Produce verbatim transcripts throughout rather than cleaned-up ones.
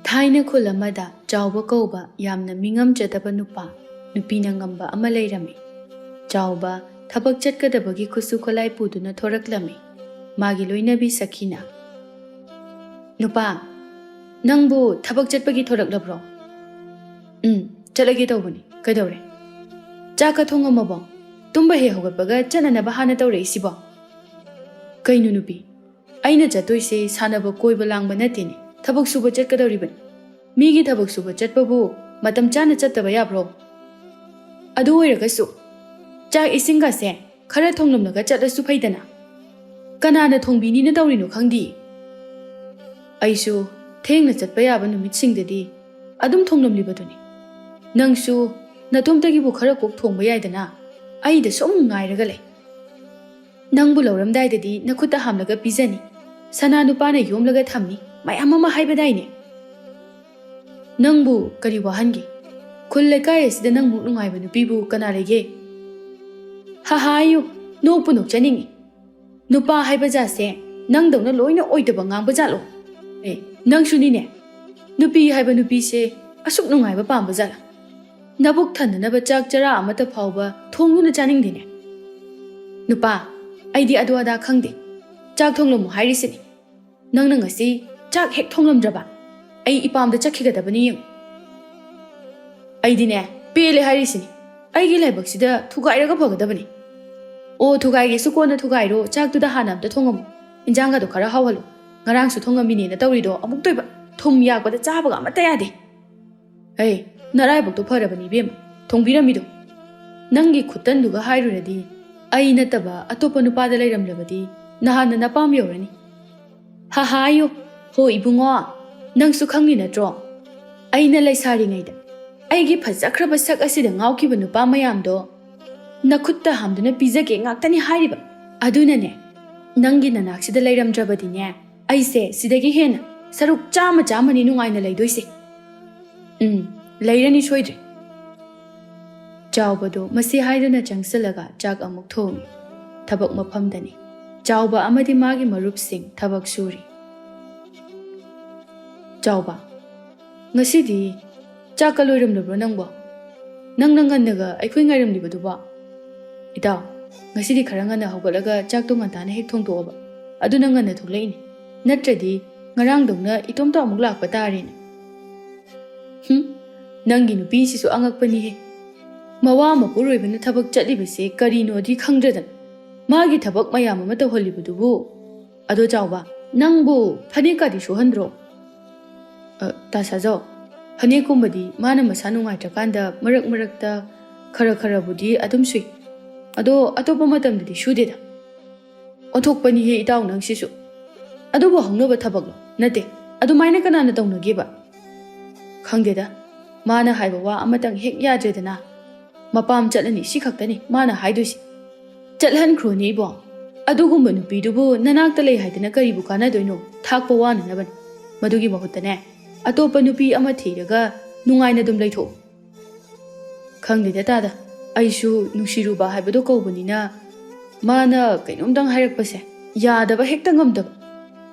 ꯊꯥꯏꯅ ꯈꯨꯜ ꯑꯃꯗ ꯆꯥꯎꯕ ꯀꯧꯕ ꯌꯥꯝꯅ ꯃꯤꯉꯝꯖꯗꯕ ꯅꯨꯄꯥ, ꯅꯨꯄꯤꯅ ꯉꯝꯕ ꯑꯃ ꯂꯩꯔꯝꯃꯤ꯫ ꯆꯥꯎꯕ ꯊꯕꯛ ꯆꯠꯀꯗꯕꯒꯤ ꯈꯨꯠꯁꯨ ꯈꯨꯠꯂꯥꯏ ꯄꯨꯗꯨꯅ ꯊꯣꯔꯛꯂꯝꯃꯤ꯫ ꯃꯥꯒꯤ ꯂꯣꯏꯅꯕꯤ ꯁꯈꯤꯅ, "ꯅꯨꯄꯥ, ꯅꯪꯕꯨ ꯊꯕꯛ ꯆꯠꯄꯒꯤ ꯊꯣꯔꯛꯂꯕ꯭ꯔꯣ?" "ꯎꯝ, ꯆꯠꯂꯒꯦ ꯇꯧꯕꯅꯤ꯫ ꯀꯩꯗꯧꯔꯦ?" "ꯆꯥꯛꯀ ꯊꯣꯡꯉꯝꯃꯕꯣ? ꯇꯨꯝꯕ ꯍꯦꯛ ꯍꯧꯒꯠꯄꯒ ꯆꯠꯅꯅꯕ ꯍꯥꯟꯅ ꯇꯧꯔꯛꯏꯁꯤꯕꯣ?" "ꯀꯩꯅꯣ ꯅꯨꯄꯤ, ꯑꯩꯅ ꯆꯠꯇꯣꯏꯁꯦ ꯁꯥꯟꯅꯕ ꯀꯣꯏꯕ ꯂꯥꯡꯕ ꯅꯠꯇꯦꯅꯦ, ꯊꯕꯛ ꯁꯨꯕ ꯆꯠꯀꯗꯧꯔꯤꯕꯅꯤ꯫ ꯃꯤꯒꯤ ꯊꯕꯛ ꯁꯨꯕ ꯆꯠꯄꯕꯨ ꯃꯇꯝ ꯆꯥꯅ ꯆꯠꯇꯕ ꯌꯥꯕ꯭ꯔꯣ? ꯑꯗꯨ ꯑꯣꯏꯔꯒꯁꯨ ꯆꯥꯛ ꯏꯁꯤꯡꯒꯁꯦ ꯈꯔ ꯊꯣꯡꯂꯝꯂꯒ ꯆꯠꯂꯁꯨ ꯐꯩꯗꯅ꯫ ꯀꯅꯥꯅ ꯊꯣꯡꯕꯤꯅꯤꯅ ꯇꯧꯔꯤꯅꯣ ꯈꯪꯗꯦ꯫ ꯑꯩꯁꯨ ꯊꯦꯡꯅ ꯆꯠꯄ ꯌꯥꯕ ꯅꯨꯃꯤꯠꯁꯤꯡꯗꯗꯤ ꯑꯗꯨꯝ ꯊꯣꯡꯂꯝꯂꯤꯕꯗꯨꯅꯤ꯫ ꯅꯪꯁꯨ ꯅꯇꯣꯝꯇꯒꯤꯕꯨ ꯈꯔ ꯀꯣꯛ ꯊꯣꯡꯕ ꯌꯥꯏꯗꯅ꯫ ꯑꯩꯗ ꯁꯨꯝ ꯉꯥꯏꯔꯒ ꯂꯩ꯫ ꯅꯪꯕꯨ ꯂꯧꯔꯝꯗꯥꯏꯗꯗꯤ ꯅꯈꯨꯠꯇ ꯍꯥꯝꯂꯒ ꯄꯤꯖꯅꯤ, ꯁꯅꯥ ꯅꯨꯄꯥꯅ ꯌꯣꯝꯂꯒ ꯊꯝꯅꯤ, ꯃꯌꯥꯝ ꯑꯃ ꯍꯥꯏꯕꯗꯥꯏꯅꯦ?" "ꯅꯪꯕꯨ ꯀꯔꯤ ꯋꯥꯍꯟꯒꯦ? ꯈꯨꯜ ꯂꯩꯀꯥꯏ ꯑꯁꯤꯗ ꯅꯪꯃꯨꯛ ꯅꯨꯡꯉꯥꯏꯕ ꯅꯨꯄꯤꯕꯨ ꯀꯅꯥ ꯂꯩꯒꯦ?" "ꯍꯥꯍꯥꯌꯨ, ꯅꯣꯛꯄꯨ ꯅꯣꯛꯆꯅꯤꯡꯉꯤ꯫ ꯅꯨꯄꯥ ꯍꯥꯏꯕ ꯖꯥꯠꯁꯦ ꯅꯪꯗꯧꯅ ꯂꯣꯏꯅ ꯑꯣꯏꯗꯕ ꯉꯥꯡꯕ ꯖꯥꯠꯂꯣ? ꯑꯦ, ꯅꯪꯁꯨꯅꯤꯅꯦ꯫ ꯅꯨꯄꯤ ꯍꯥꯏꯕ ꯅꯨꯄꯤꯁꯦ ꯑꯁꯨꯛ ꯅꯨꯡꯉꯥꯏꯕ ꯄꯥꯝꯕ ꯖꯥꯠꯂꯥ? ꯅꯕꯨꯛ ꯊꯟꯅꯅꯕ ꯆꯥꯛ ꯆꯔꯥ ꯑꯃꯠꯇ ꯐꯥꯎꯕ ꯊꯣꯡꯗꯨꯅ ꯆꯥꯅꯤꯡꯗꯦꯅꯦ꯫ ꯅꯨꯄꯥ, ꯑꯩꯗꯤ ꯑꯗꯨ ꯑꯗꯥ ꯈꯪꯗꯦ꯫ ꯆꯥꯛ ꯊꯣꯡꯂꯝꯃꯨ ꯍꯥꯏꯔꯤꯁꯤꯅꯤ꯫ ꯅꯪꯅ ꯉꯁꯤ ꯆꯥꯛ ꯍꯦꯛ ꯊꯣꯡꯂꯝꯗ꯭ꯔꯕ, ꯑꯩ ꯏꯄꯥꯝꯗ ꯆꯠꯈꯤꯒꯗꯕꯅꯤ ꯌꯦꯡꯉꯨ꯫ ꯑꯩꯗꯤꯅꯦ, ꯄꯦꯜꯂꯦ ꯍꯥꯏꯔꯤꯁꯤꯅꯤ꯫ ꯑꯩꯒꯤ ꯂꯥꯏꯕꯛꯁꯤꯗ ꯊꯨꯒꯥꯏꯔꯒ ꯐꯒꯗꯕꯅꯤ꯫ ꯑꯣ, ꯊꯨꯒꯥꯏꯒꯦꯁꯨ ꯀꯣꯟꯅ ꯊꯨꯒꯥꯏꯔꯣ, ꯆꯥꯛꯇꯨꯗ ꯍꯥꯟꯅ ꯑꯝꯇ ꯊꯣꯡꯉꯝꯃꯨ꯫ ꯏꯟꯖꯥꯡꯒꯗꯣ ꯈꯔ ꯍꯥꯎꯍꯜꯂꯨ꯫ ꯉꯔꯥꯡꯁꯨ ꯊꯣꯡꯉꯝꯃꯤꯅꯦꯅ ꯇꯧꯔꯤꯗꯣ ꯑꯃꯨꯛꯇꯣꯏꯕ꯫ ꯊꯨꯝ ꯌꯥꯛꯄꯗ ꯆꯥꯕꯒ ꯑꯃꯠꯇ ꯌꯥꯗꯦ꯫ ꯑꯩ, ꯅꯔꯥꯏꯕꯛꯇꯣ ꯐꯔꯕꯅꯤ ꯏꯕꯦꯝꯃ, ꯊꯣꯡꯕꯤꯔꯝꯃꯤꯗꯣ꯫ ꯅꯪꯒꯤ ꯈꯨꯠꯇꯟꯗꯨꯒ ꯍꯥꯏꯔꯨꯔꯗꯤ, ꯑꯩ ꯅꯠꯇꯕ ꯑꯇꯣꯞꯄ ꯅꯨꯄꯥꯗ ꯂꯩꯔꯝꯂꯕꯗꯤ ꯅꯍꯥꯟꯅ ꯅꯄꯥꯝ ꯌꯧꯔꯅꯤ꯫ ꯍꯥꯍꯥꯌꯨ, ꯍꯣ ꯏꯕꯨꯡꯉꯣ, ꯅꯪꯁꯨ ꯈꯪꯂꯤ ꯅꯠꯇ꯭ꯔꯣ? ꯑꯩꯅ ꯂꯩꯁꯥꯔꯤꯉꯩꯗ ꯑꯩꯒꯤ ꯐꯖꯈ꯭ꯔꯕ ꯁꯛ ꯑꯁꯤꯗ ꯉꯥꯎꯈꯤꯕ ꯅꯨꯄꯥ ꯃꯌꯥꯝꯗꯣ ꯅꯈꯨꯠꯇ ꯍꯥꯝꯗꯨꯅ ꯄꯤꯖꯒꯦ ꯉꯥꯛꯇꯅꯤ ꯍꯥꯏꯔꯤꯕ꯫ ꯑꯗꯨꯅꯅꯦ, ꯅꯪꯒꯤ ꯅꯅꯥꯛꯁꯤꯗ ꯂꯩꯔꯝꯗ꯭ꯔꯕꯗꯤꯅꯦ, ꯑꯩꯁꯦ ꯁꯤꯗꯒꯤ ꯍꯦꯟꯅ ꯁꯔꯨꯛ ꯆꯥꯝꯃ ꯆꯥꯝꯃꯅꯤ ꯅꯨꯡꯉꯥꯏꯅ ꯂꯩꯗꯣꯏꯁꯦ꯫ ꯎꯝ, ꯂꯩꯔꯅꯤ ꯁꯣꯏꯗ꯭ꯔꯦ꯫ ꯆꯥꯎꯕꯗꯨ ꯃꯁꯤ ꯍꯥꯏꯗꯨꯅ ꯆꯪꯁꯤꯜꯂꯒ ꯆꯥꯛ ꯑꯃꯨꯛ ꯊꯣꯡꯏ꯫ ꯊꯕꯛ ꯃꯐꯝꯗꯅꯤ꯫ ꯆꯥꯎꯕ ꯑꯃꯗꯤ ꯃꯥꯒꯤ ꯃꯔꯨꯞꯁꯤꯡ ꯊꯕꯛ ꯁꯨꯔꯤ꯫ ꯆꯥꯎꯕ, "ꯉꯁꯤꯗꯤ ꯆꯥꯛꯀ ꯂꯣꯏꯔꯝꯂꯕ꯭ꯔꯣ ꯅꯪꯕꯣ? ꯅꯪꯅ ꯉꯟꯅꯒ ꯑꯩꯈꯣꯏ ꯉꯥꯏꯔꯝꯂꯤꯕꯗꯨꯕꯣ?" "ꯏꯇꯥꯎ, ꯉꯁꯤꯗꯤ ꯈꯔ ꯉꯟꯅ ꯍꯧꯒꯠꯂꯒ ꯆꯥꯛꯇꯣ ꯉꯟꯇꯥꯅ ꯍꯦꯛ ꯊꯣꯡꯗꯣꯛꯑꯕ꯫ ꯑꯗꯨꯅ ꯉꯟꯅ ꯊꯣꯛꯂꯛꯏꯅꯤ꯫ ꯅꯠꯇ꯭ꯔꯗꯤ ꯉꯔꯥꯡꯗꯧꯅ ꯏꯇꯣꯝꯇ ꯑꯃꯨꯛ ꯂꯥꯛꯄ ꯇꯥꯔꯦꯅꯦ꯫" "ꯍꯨꯝ, ꯅꯪꯒꯤ ꯅꯨꯄꯤꯁꯤꯁꯨ ꯑꯉꯛꯄꯅꯤꯍꯦ꯫ ꯃꯋꯥ ꯃꯄꯨꯔꯣꯏꯕꯅ ꯊꯕꯛ ꯆꯠꯂꯤꯕꯁꯦ ꯀꯔꯤꯅꯣꯗꯤ ꯈꯪꯗ꯭ꯔꯗꯅ ꯃꯥꯒꯤ ꯊꯕꯛ ꯃꯌꯥꯝ ꯑꯃ ꯇꯧꯍꯜꯂꯤꯕꯗꯨꯕꯨ꯫ ꯑꯗꯣ ꯆꯥꯎꯕ, ꯅꯪꯕꯨ ꯐꯅꯦꯛꯀꯗꯤ ꯁꯨꯍꯟꯗ꯭ꯔꯣ?" "ꯑ, ꯇꯥ ꯁꯥꯖꯧ, ꯐꯅꯦꯛꯀꯨꯝꯕꯗꯤ ꯃꯥꯅ ꯃꯁꯥ ꯅꯨꯡꯉꯥꯏꯇ꯭ꯔꯀꯥꯟꯗ ꯃꯔꯛ ꯃꯔꯛꯇ ꯈꯔ ꯈꯔꯕꯨꯗꯤ ꯑꯗꯨꯝ ꯁꯨꯏ꯫ ꯑꯗꯣ ꯑꯇꯣꯞꯄ ꯃꯇꯝꯗꯗꯤ ꯁꯨꯗꯦꯗ꯫" "ꯑꯣꯟꯊꯣꯛꯄꯅꯤꯍꯦ ꯏꯇꯥꯎ ꯅꯪꯁꯤꯁꯨ꯫ ꯑꯗꯨꯕꯨ ꯍꯧꯅꯕ ꯊꯕꯛꯂꯣ? ꯅꯠꯇꯦ, ꯑꯗꯨꯃꯥꯏꯅ ꯀꯅꯥꯅ ꯇꯧꯅꯒꯦꯕ?" "ꯈꯪꯗꯦꯗ, ꯃꯥꯅ ꯍꯥꯏꯕ ꯋꯥ ꯑꯃꯇꯪ ꯍꯦꯛ ꯌꯥꯗ꯭ꯔꯦꯗꯅ꯫ ꯃꯄꯥꯝ ꯆꯠꯂꯅꯤ, ꯁꯤ ꯈꯛꯇꯅꯤ ꯃꯥꯅ ꯍꯥꯏꯗꯣꯏꯁꯤ꯫" "ꯆꯠꯍꯟꯈ꯭ꯔꯣꯅꯦ ꯏꯕꯣ꯫ ꯑꯗꯨꯒꯨꯝꯕ ꯅꯨꯄꯤꯗꯨꯕꯨ ꯅꯅꯥꯛꯇ ꯂꯩ ꯍꯥꯏꯗꯅ ꯀꯔꯤꯕꯨ ꯀꯥꯟꯅꯗꯣꯏꯅꯣ? ꯊꯥꯛꯄ ꯋꯥꯅꯅꯕꯅꯤ꯫ ꯃꯗꯨꯒꯤ ꯃꯍꯨꯠꯇꯅꯦ, ꯑꯇꯣꯞꯄ ꯅꯨꯄꯤ ꯑꯃ ꯊꯤꯔꯒ ꯅꯨꯡꯉꯥꯏꯅ ꯑꯗꯨꯝ ꯂꯩꯊꯣꯛꯎ꯫" "ꯈꯪꯗꯦꯗ ꯇꯥꯗ, ꯑꯩꯁꯨ ꯅꯨꯡꯁꯤꯔꯨꯕ ꯍꯥꯏꯕꯗꯣ ꯀꯧꯕꯅꯤꯅ ꯃꯥꯅ ꯀꯩꯅꯣꯝꯇꯪ ꯍꯥꯏꯔꯛꯄꯁꯦ ꯌꯥꯗꯕ ꯍꯦꯛꯇ ꯉꯝꯗꯕ꯫"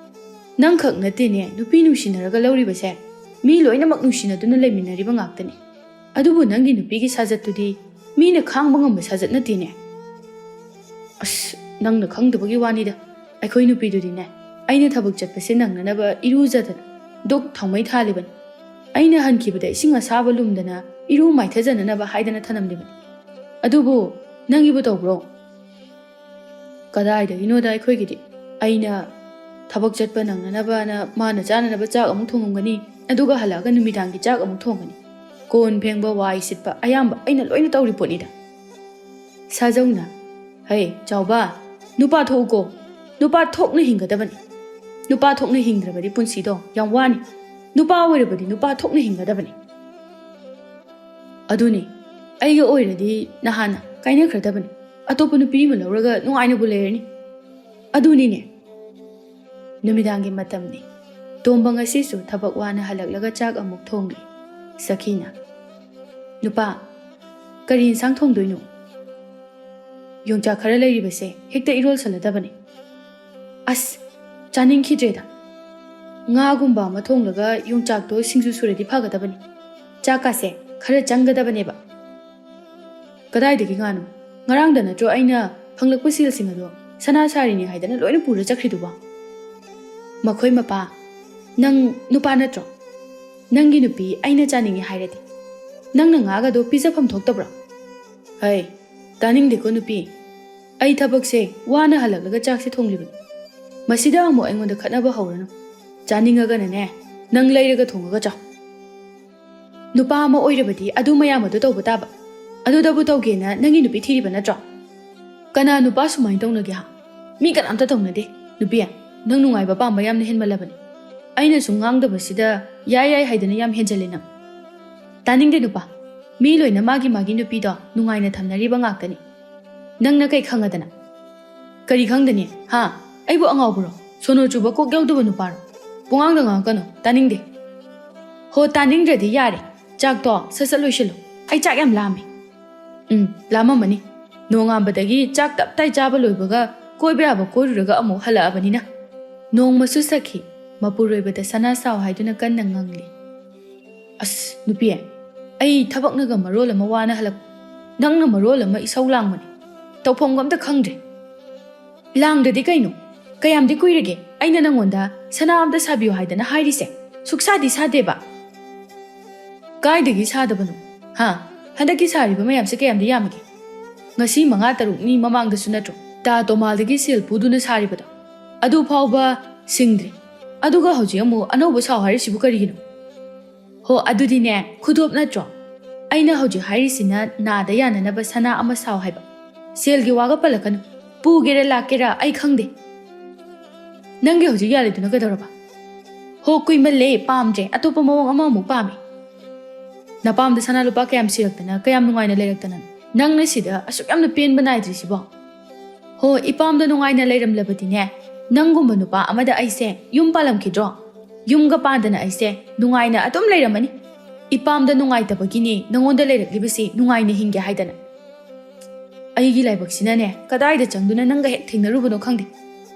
"ꯅꯪꯈꯛ ꯅꯠꯇꯦꯅꯦ ꯅꯨꯄꯤ ꯅꯨꯡꯁꯤꯅꯔꯒ ꯂꯧꯔꯤꯕꯁꯦ, ꯃꯤ ꯂꯣꯏꯅꯃꯛ ꯅꯨꯡꯁꯤꯅꯗꯨꯅ ꯂꯩꯃꯤꯟꯅꯔꯤꯕ ꯉꯥꯛꯇꯅꯤ꯫ ꯑꯗꯨꯕꯨ ꯅꯪꯒꯤ ꯅꯨꯄꯤꯒꯤ ꯁꯥꯖꯠꯇꯨꯗꯤ ꯃꯤꯅ ꯈꯥꯡꯕ ꯉꯝꯕ ꯁꯥꯖꯠ ꯅꯠꯇꯦꯅꯦ꯫" "ꯑꯁ, ꯅꯪꯅ ꯈꯪꯗꯕꯒꯤ ꯋꯥꯅꯤꯗ꯫ ꯑꯩꯈꯣꯏ ꯅꯨꯄꯤꯗꯨꯗꯤꯅꯦ, ꯑꯩꯅ ꯊꯕꯛ ꯆꯠꯄꯁꯦ ꯅꯪꯅꯅꯕ ꯏꯔꯨꯖꯗꯅ ꯗꯨꯛ ꯊꯥꯎꯃꯩ ꯊꯥꯜꯂꯤꯕꯅꯤ꯫ ꯑꯩꯅ ꯍꯟꯈꯤꯕꯗ ꯏꯁꯤꯡ ꯑꯁꯥꯕ ꯂꯨꯝꯗꯅ ꯏꯔꯨ ꯃꯥꯏꯊꯖꯅꯅꯕ ꯍꯥꯏꯗꯅ ꯊꯅꯝꯂꯤꯕꯅꯤ꯫ ꯑꯗꯨꯕꯨ ꯅꯪꯒꯤꯕꯨ ꯇꯧꯕ꯭ꯔꯣ?" "ꯀꯗꯥꯏꯗꯒꯤꯅꯣꯗ ꯑꯩꯈꯣꯏꯒꯤꯗꯤ꯫ ꯑꯩꯅ ꯊꯕꯛ ꯆꯠꯄ ꯅꯪꯅꯅꯕꯅ ꯃꯥꯅ ꯆꯥꯅꯅꯕ ꯆꯥꯛ ꯑꯃꯨꯛ ꯊꯣꯡꯉꯝꯒꯅꯤ, ꯑꯗꯨꯒ ꯍꯜꯂꯛꯑꯒ ꯅꯨꯃꯤꯗꯥꯡꯒꯤ ꯆꯥꯛ ꯑꯃꯨꯛ ꯊꯣꯡꯒꯅꯤ꯫ ꯀꯣꯟ ꯐꯦꯡꯕ, ꯋꯥꯏ ꯁꯤꯠꯄ ꯑꯌꯥꯝꯕ ꯑꯩꯅ ꯂꯣꯏꯅ ꯇꯧꯔꯤ ꯄꯣꯠꯅꯤꯗ꯫" ꯁꯥꯖꯧꯅ, "ꯍꯩ ꯆꯥꯎꯕ, ꯅꯨꯄꯥ ꯊꯣꯛꯎꯀꯣ꯫ ꯅꯨꯄꯥ ꯊꯣꯛꯅ ꯍꯤꯡꯒꯗꯕꯅꯤ꯫ ꯅꯨꯄꯥ ꯊꯣꯛꯅ ꯍꯤꯡꯗ꯭ꯔꯕꯗꯤ ꯄꯨꯟꯁꯤꯗꯣ ꯌꯥꯝ ꯋꯥꯅꯤ꯫ ꯅꯨꯄꯥ ꯑꯣꯏꯔꯕꯗꯤ ꯅꯨꯄꯥ ꯊꯣꯛꯅ ꯍꯤꯡꯒꯗꯕꯅꯤ꯫" "ꯑꯗꯨꯅꯤ, ꯑꯩꯒ ꯑꯣꯏꯔꯗꯤ ꯅꯍꯥꯟꯅ ꯀꯥꯏꯅꯈ꯭ꯔꯗꯕꯅꯤ꯫ ꯑꯇꯣꯞꯄ ꯅꯨꯄꯤ ꯑꯃ ꯂꯧꯔꯒ ꯅꯨꯡꯉꯥꯏꯅꯕꯨ ꯂꯩꯔꯅꯤ꯫" "ꯑꯗꯨꯅꯤꯅꯦ꯫" ꯅꯨꯃꯤꯗꯥꯡꯒꯤ ꯃꯇꯝꯅꯤ꯫ ꯇꯣꯝꯕ ꯉꯁꯤꯁꯨ ꯊꯕꯛ ꯋꯥꯅ ꯍꯜꯂꯛꯂꯒ ꯆꯥꯛ ꯑꯃꯨꯛ ꯊꯣꯡꯂꯤ꯫ ꯁꯈꯤꯅ, "ꯅꯨꯄꯥ, ꯀꯔꯤ ꯏꯟꯁꯥꯡ ꯊꯣꯡꯗꯣꯏꯅꯣ?" "ꯌꯣꯡꯆꯥꯛ ꯈꯔ ꯂꯩꯔꯤꯕꯁꯦ ꯍꯦꯛꯇ ꯏꯔꯣꯜꯁꯜꯂꯗꯕꯅꯤ꯫" "ꯑꯁ, ꯆꯥꯅꯤꯡꯈꯤꯗ꯭ꯔꯦꯗ꯫" ꯉꯥꯒꯨꯝꯕ ꯑꯃ ꯊꯣꯡꯂꯒ ꯌꯣꯡꯆꯥꯛꯇꯣ ꯁꯤꯡꯖꯨ ꯁꯨꯔꯗꯤ ꯐꯒꯗꯕꯅꯤ꯫ ꯆꯥꯛꯀꯥꯁꯦ ꯈꯔ ꯆꯪꯒꯗꯕꯅꯦꯕ꯫ ꯀꯗꯥꯏꯗꯒꯤ ꯉꯥꯅꯣ? ꯉꯔꯥꯡꯗ ꯅꯠꯇ꯭ꯔꯣ ꯑꯩꯅ ꯐꯪꯂꯛꯄ ꯁꯦꯜꯁꯤꯡ ꯑꯗꯣ ꯁꯅꯥ ꯁꯥꯔꯤꯅꯤ ꯍꯥꯏꯗꯅ ꯂꯣꯏꯅ ꯄꯨꯔ ꯆꯠꯈ꯭ꯔꯤꯗꯨꯕꯣ? ꯃꯈꯣꯏ ꯃꯄꯥ, ꯅꯪ ꯅꯨꯄꯥ ꯅꯠꯇ꯭ꯔꯣ? ꯅꯪꯒꯤ ꯅꯨꯄꯤ ꯑꯩꯅ ꯆꯥꯅꯤꯡꯉꯤ ꯍꯥꯏꯔꯗꯤ ꯅꯪꯅ ꯉꯥꯒꯗꯣ ꯄꯤꯖꯐꯝ ꯊꯣꯛꯇꯕ꯭ꯔꯣ? ꯍꯩ, ꯇꯥꯅꯤꯡꯗꯦꯀꯣ ꯅꯨꯄꯤ꯫ ꯑꯩ ꯊꯕꯛꯁꯦ ꯋꯥꯅ ꯍꯜꯂꯛꯂꯒ ꯆꯥꯛꯁꯦ ꯊꯣꯡꯂꯤꯕꯅꯤ꯫ ꯃꯁꯤꯗ ꯑꯃꯨꯛ ꯑꯩꯉꯣꯟꯗ ꯈꯠꯅꯕ ꯍꯧꯔꯅꯨ꯫ ꯆꯥꯅꯤꯡꯉꯒꯅꯅꯦ, ꯅꯪ ꯂꯩꯔꯒ ꯊꯣꯡꯉꯒ ꯆꯥꯎ꯫ ꯅꯨꯄꯥ ꯑꯃ ꯑꯣꯏꯔꯕꯗꯤ ꯑꯗꯨ ꯃꯌꯥꯝ ꯑꯗꯨ ꯇꯧꯕ ꯇꯥꯕ꯫ ꯑꯗꯨꯗꯕꯨ ꯇꯧꯒꯦꯅ ꯅꯪꯒꯤ ꯅꯨꯄꯤ ꯊꯤꯔꯤꯕ ꯅꯠꯇ꯭ꯔꯣ? ꯀꯅꯥ ꯅꯨꯄꯥ ꯁꯨꯃꯥꯏꯅ ꯇꯧꯅꯒꯦ ꯍꯥ? ꯃꯤ ꯀꯅꯥꯝꯇ ꯇꯧꯅꯗꯦ꯫ ꯅꯨꯄꯤ, ꯅꯪ ꯅꯨꯡꯉꯥꯏꯕ ꯄꯥꯝꯕ ꯌꯥꯝꯅ ꯍꯦꯟꯃꯜꯂꯕꯅꯤ꯫ ꯑꯩꯅ ꯁꯨꯝ ꯉꯥꯡꯗꯕꯁꯤꯗ ꯌꯥꯏ ꯌꯥꯏ ꯍꯥꯏꯗꯅ ꯌꯥꯝ ꯍꯦꯟꯖꯜꯂꯦ ꯅꯪ꯫ ꯇꯥꯅꯤꯡꯗꯦ ꯅꯨꯄꯥ꯫ ꯃꯤ ꯂꯣꯏꯅ ꯃꯥꯒꯤ ꯃꯥꯒꯤ ꯅꯨꯄꯤꯗꯣ ꯅꯨꯡꯉꯥꯏꯅ ꯊꯝꯅꯔꯤꯕ ꯉꯥꯛꯇꯅꯤ꯫ ꯅꯪꯅ ꯀꯩ ꯈꯪꯉꯗꯅ? ꯀꯔꯤ ꯈꯪꯗꯅꯤ? ꯍꯥ? ꯑꯩꯕꯨ ꯑꯉꯥꯎꯕꯔꯣ? ꯁꯣꯅꯣ ꯆꯨꯕ ꯀꯣꯛ ꯌꯥꯎꯗꯕ ꯅꯨꯄꯥꯔꯣ? ꯄꯨꯡꯉꯥꯡꯗ ꯉꯥꯡꯉꯛꯀꯅꯨ꯫ ꯇꯥꯅꯤꯡꯗꯦ꯫ ꯍꯣ, ꯇꯥꯅꯤꯡꯗ꯭ꯔꯗꯤ ꯌꯥꯔꯦ꯫ ꯆꯥꯛꯇꯣ ꯁꯠ ꯁꯠ ꯂꯣꯏꯁꯤꯜꯂꯨ꯫ ꯑꯩ ꯆꯥꯛ ꯌꯥꯝ ꯂꯥꯝꯃꯦ꯫ ꯎꯝ, ꯂꯥꯝꯃꯝꯃꯅꯤ꯫ ꯅꯣꯡꯉꯥꯟꯕꯗꯒꯤ ꯆꯥꯛ ꯇꯞ ꯇꯥꯏ ꯆꯥꯕ ꯂꯣꯏꯕꯒ ꯀꯣꯏꯕ ꯌꯥꯕ ꯀꯣꯏꯔꯨꯔꯒ ꯑꯃꯨꯛ ꯍꯜꯂꯛꯑꯕꯅꯤꯅ꯫ ꯅꯣꯡꯃꯁꯨ ꯁꯛꯈꯤ, ꯃꯄꯨꯔꯣꯏꯕꯗ ꯁꯅꯥ ꯁꯥꯎ ꯍꯥꯏꯗꯨꯅ ꯀꯟꯅ ꯉꯪꯂꯤ꯫ ꯑꯁ, ꯅꯨꯄꯤ, ꯑꯩ ꯊꯕꯛꯅꯒ ꯃꯔꯣꯜ ꯑꯃ ꯋꯥꯅ ꯍꯜꯂꯛ, ꯅꯪꯅ ꯃꯔꯣꯜ ꯑꯃ ꯏꯁꯧ ꯂꯥꯡꯕꯅꯦ꯫ ꯇꯧꯐꯝꯒ ꯑꯝꯇ ꯈꯪꯗ꯭ꯔꯦ꯫ ꯂꯥꯡꯗ꯭ꯔꯗꯤ ꯀꯩꯅꯣ? ꯀꯌꯥꯝꯗꯤ ꯀꯨꯏꯔꯒꯦ ꯑꯩꯅ ꯅꯪꯉꯣꯟꯗ ꯁꯅꯥ ꯑꯝꯇ ꯁꯥꯕꯤꯌꯨ ꯍꯥꯏꯗꯅ ꯍꯥꯏꯔꯤꯁꯦ? ꯁꯨꯛꯁꯥꯗꯤ ꯁꯥꯗꯦꯕ꯫ ꯀꯥꯏꯗꯒꯤ ꯁꯥꯗꯕꯅꯣ? ꯍꯥ? ꯍꯟꯗꯛꯀꯤ ꯁꯥꯔꯤꯕ ꯃꯌꯥꯝꯁꯦ ꯀꯌꯥꯝꯗꯤ ꯌꯥꯝꯃꯤꯒꯦ? ꯉꯁꯤ ꯃꯉꯥ ꯇꯔꯨꯛꯅꯤ ꯃꯃꯥꯡꯗꯁꯨ ꯅꯠꯇ꯭ꯔꯣ ꯇꯥ ꯇꯣꯃꯥꯜꯗꯒꯤ ꯁꯦꯜ ꯄꯨꯗꯨꯅ ꯁꯥꯔꯤꯕꯗꯣ? ꯑꯗꯨ ꯐꯥꯎꯕ ꯁꯤꯡꯗ꯭ꯔꯤ꯫ ꯑꯗꯨꯒ ꯍꯧꯖꯤꯛ ꯑꯃꯨꯛ ꯑꯅꯧꯕ ꯁꯥꯎ ꯍꯥꯏꯔꯤꯁꯤꯕꯨ ꯀꯔꯤꯒꯤꯅꯣ? ꯍꯣ, ꯑꯗꯨꯗꯤꯅꯦ, ꯈꯨꯗꯣꯞ ꯅꯠꯇ꯭ꯔꯣ? ꯑꯩꯅ ꯍꯧꯖꯤꯛ ꯍꯥꯏꯔꯤꯁꯤꯅ ꯅꯥꯗ ꯌꯥꯅꯅꯕ ꯁꯅꯥ ꯑꯃ ꯁꯥꯎ ꯍꯥꯏꯕ꯫ ꯁꯦꯜꯒꯤ ꯋꯥꯒ ꯄꯜꯂꯛꯀꯅꯨ꯫ ꯄꯨꯒꯦꯔꯥ ꯂꯥꯛꯀꯦꯔꯥ ꯑꯩ ꯈꯪꯗꯦ꯫ ꯅꯪꯒꯤ ꯍꯧꯖꯤꯛ ꯌꯥꯜꯂꯤꯗꯨꯅ ꯀꯩꯗꯧꯔꯕ? ꯍꯣ, ꯀꯨꯏꯃꯜꯂꯦ, ꯄꯥꯝꯗ꯭ꯔꯦ, ꯑꯇꯣꯞꯄ ꯃꯑꯣꯡ ꯑꯃꯃꯨꯛ ꯄꯥꯝꯃꯦ꯫ ꯅꯄꯥꯝꯗ ꯁꯅꯥ ꯂꯨꯄꯥ ꯀꯌꯥꯝ ꯁꯤꯔꯛꯇꯅ, ꯀꯌꯥꯝ ꯅꯨꯡꯉꯥꯏꯅ ꯂꯩꯔꯛꯇꯅ, ꯅꯪꯅ ꯁꯤꯗ ꯑꯁꯨꯛ ꯌꯥꯝꯅ ꯄꯦꯟꯕ ꯅꯥꯏꯗ꯭ꯔꯤꯁꯤꯕꯣ? ꯍꯣ, ꯏꯄꯥꯝꯗ ꯅꯨꯡꯉꯥꯏꯅ ꯂꯩꯔꯝꯂꯕꯗꯤꯅꯦ, ꯅꯪꯒꯨꯝꯕ ꯅꯨꯄꯥ ꯑꯃꯗ ꯑꯩꯁꯦ ꯌꯨꯝ ꯄꯥꯜꯂꯝꯈꯤꯗ꯭ꯔꯣ? ꯌꯨꯝꯒ ꯄꯥꯟꯗꯅ ꯑꯩꯁꯦ ꯅꯨꯡꯉꯥꯏꯅ ꯑꯗꯨꯝ ꯂꯩꯔꯝꯃꯅꯤ꯫ ꯏꯄꯥꯝꯗ ꯅꯨꯡꯉꯥꯏꯇꯕꯒꯤꯅꯦ ꯅꯉꯣꯟꯗ ꯂꯩꯔꯛꯂꯤꯕꯁꯤ, ꯅꯨꯡꯉꯥꯏꯅ ꯍꯤꯡꯒꯦ ꯍꯥꯏꯗꯅ꯫ ꯑꯩꯒꯤ ꯂꯥꯏꯕꯛꯁꯤꯅꯅꯦ, ꯀꯗꯥꯏꯗ ꯆꯪꯗꯨꯅ ꯅꯪꯒ ꯍꯦꯛ ꯊꯦꯡꯅꯔꯨꯕꯅꯣ ꯈꯪꯗꯦ꯫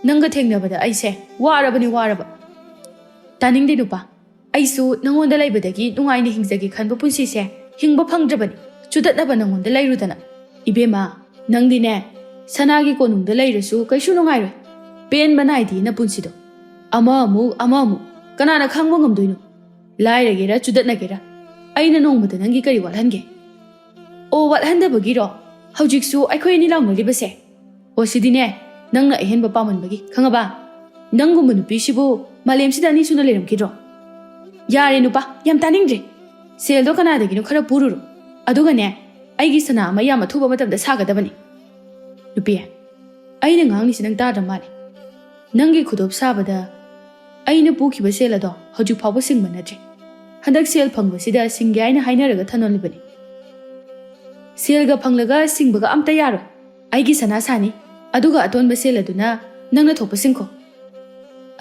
ꯅꯪꯒ ꯊꯦꯡꯅꯕꯗ ꯑꯩꯁꯦ ꯋꯥꯔꯕꯅꯤ, ꯋꯥꯔꯕ꯫ "ꯇꯥꯅꯤꯡꯗꯦ ꯅꯨꯄꯥ, ꯑꯩꯁꯨ ꯅꯪꯉꯣꯟꯗ ꯂꯩꯕꯗꯒꯤ ꯅꯨꯡꯉꯥꯏꯅ ꯍꯤꯡꯖꯒꯦ ꯈꯟꯕ ꯄꯨꯟꯁꯤꯁꯦ ꯍꯤꯡꯕ ꯐꯪꯗ꯭ꯔꯕꯅꯤ, ꯆꯨꯗꯠꯅꯕ ꯅꯪꯉꯣꯟꯗ ꯂꯩꯔꯨꯗꯅ꯫ ꯏꯕꯦꯝꯃ, ꯅꯪꯗꯤꯅꯦ, ꯁꯅꯥꯒꯤ ꯀꯣꯅꯨꯡꯗ ꯂꯩꯔꯁꯨ ꯀꯩꯁꯨ ꯅꯨꯡꯉꯥꯏꯔꯣꯏ꯫ ꯄꯦꯟꯕ ꯅꯥꯏꯗꯦ ꯅꯄꯨꯟꯁꯤꯗꯣ꯫ ꯑꯃ ꯑꯃꯨꯛ, ꯑꯃ ꯑꯃꯨꯛ, ꯀꯅꯥꯅ ꯈꯥꯡꯕ ꯉꯝꯗꯣꯏꯅꯣ? ꯂꯥꯏꯔꯒꯦꯔꯥ ꯆꯨꯗꯠꯅꯒꯦꯔꯥ, ꯑꯩꯅ ꯅꯣꯡꯃꯗ ꯅꯪꯒꯤ ꯀꯔꯤ ꯋꯥꯠꯍꯟꯒꯦ?" "ꯑꯣ, ꯋꯥꯠꯍꯟꯗꯕꯒꯤꯔꯣ ꯍꯧꯖꯤꯛꯁꯨ ꯑꯩꯈꯣꯏ ꯑꯅꯤ ꯂꯥꯎꯅꯔꯤꯕꯁꯦ? ꯑꯣ, ꯁꯤꯗꯤꯅꯦ, ꯅꯪꯅ ꯑꯍꯦꯟꯕ ꯄꯥꯝꯃꯟꯕꯒꯤ, ꯈꯪꯉꯕ? ꯅꯪꯒꯨꯝꯕ ꯅꯨꯄꯤꯁꯤꯕꯨ ꯃꯥꯂꯦꯝꯁꯤꯗ ꯑꯅꯤ ꯁꯨꯅ ꯂꯩꯔꯝꯈꯤꯗ꯭ꯔꯣ? ꯌꯥꯔꯦ ꯅꯨꯄꯥ, ꯌꯥꯝ ꯇꯥꯅꯤꯡꯗ꯭ꯔꯦ꯫ ꯁꯦꯜꯗꯣ ꯀꯅꯥꯗꯒꯤꯅꯣ ꯈꯔ ꯄꯨꯔꯨꯔꯣ꯫ ꯑꯗꯨꯒꯅꯦ, ꯑꯩꯒꯤ ꯁꯅꯥ ꯑꯃ ꯌꯥꯝ ꯑꯊꯨꯕ ꯃꯇꯝꯗ ꯁꯥꯒꯗꯕꯅꯤ꯫" "ꯅꯨꯄꯤ, ꯑꯩꯅ ꯉꯥꯡꯂꯤꯁꯤ ꯅꯪ ꯇꯥꯗ꯭ꯔ ꯃꯥꯜꯂꯦ꯫ ꯅꯪꯒꯤ ꯈꯨꯗꯣꯞ ꯁꯥꯕꯗ ꯑꯩꯅ ꯄꯨꯈꯤꯕ ꯁꯦꯜ ꯑꯗꯣ ꯍꯧꯖꯤꯛ ꯐꯥꯎꯕ ꯁꯤꯡꯕ ꯅꯠꯇ꯭ꯔꯤ꯫ ꯍꯟꯗꯛ ꯁꯦꯜ ꯐꯪꯕꯁꯤꯗ ꯁꯤꯡꯒꯦ ꯍꯥꯏꯅ ꯍꯥꯏꯅꯔꯒ ꯊꯝꯂꯝꯂꯤꯕꯅꯤ꯫ ꯁꯦꯜꯒ ꯐꯪꯂꯒ ꯁꯤꯡꯕꯒ ꯑꯝꯇ ꯌꯥꯔꯣꯏ꯫ ꯑꯩꯒꯤ ꯁꯅꯥ ꯁꯥꯅꯤ, ꯑꯗꯨꯒ ꯑꯇꯣꯟꯕ ꯁꯦꯜ ꯑꯗꯨꯅ ꯅꯪꯅ ꯊꯣꯛꯄ ꯁꯤꯡꯈꯣ꯫"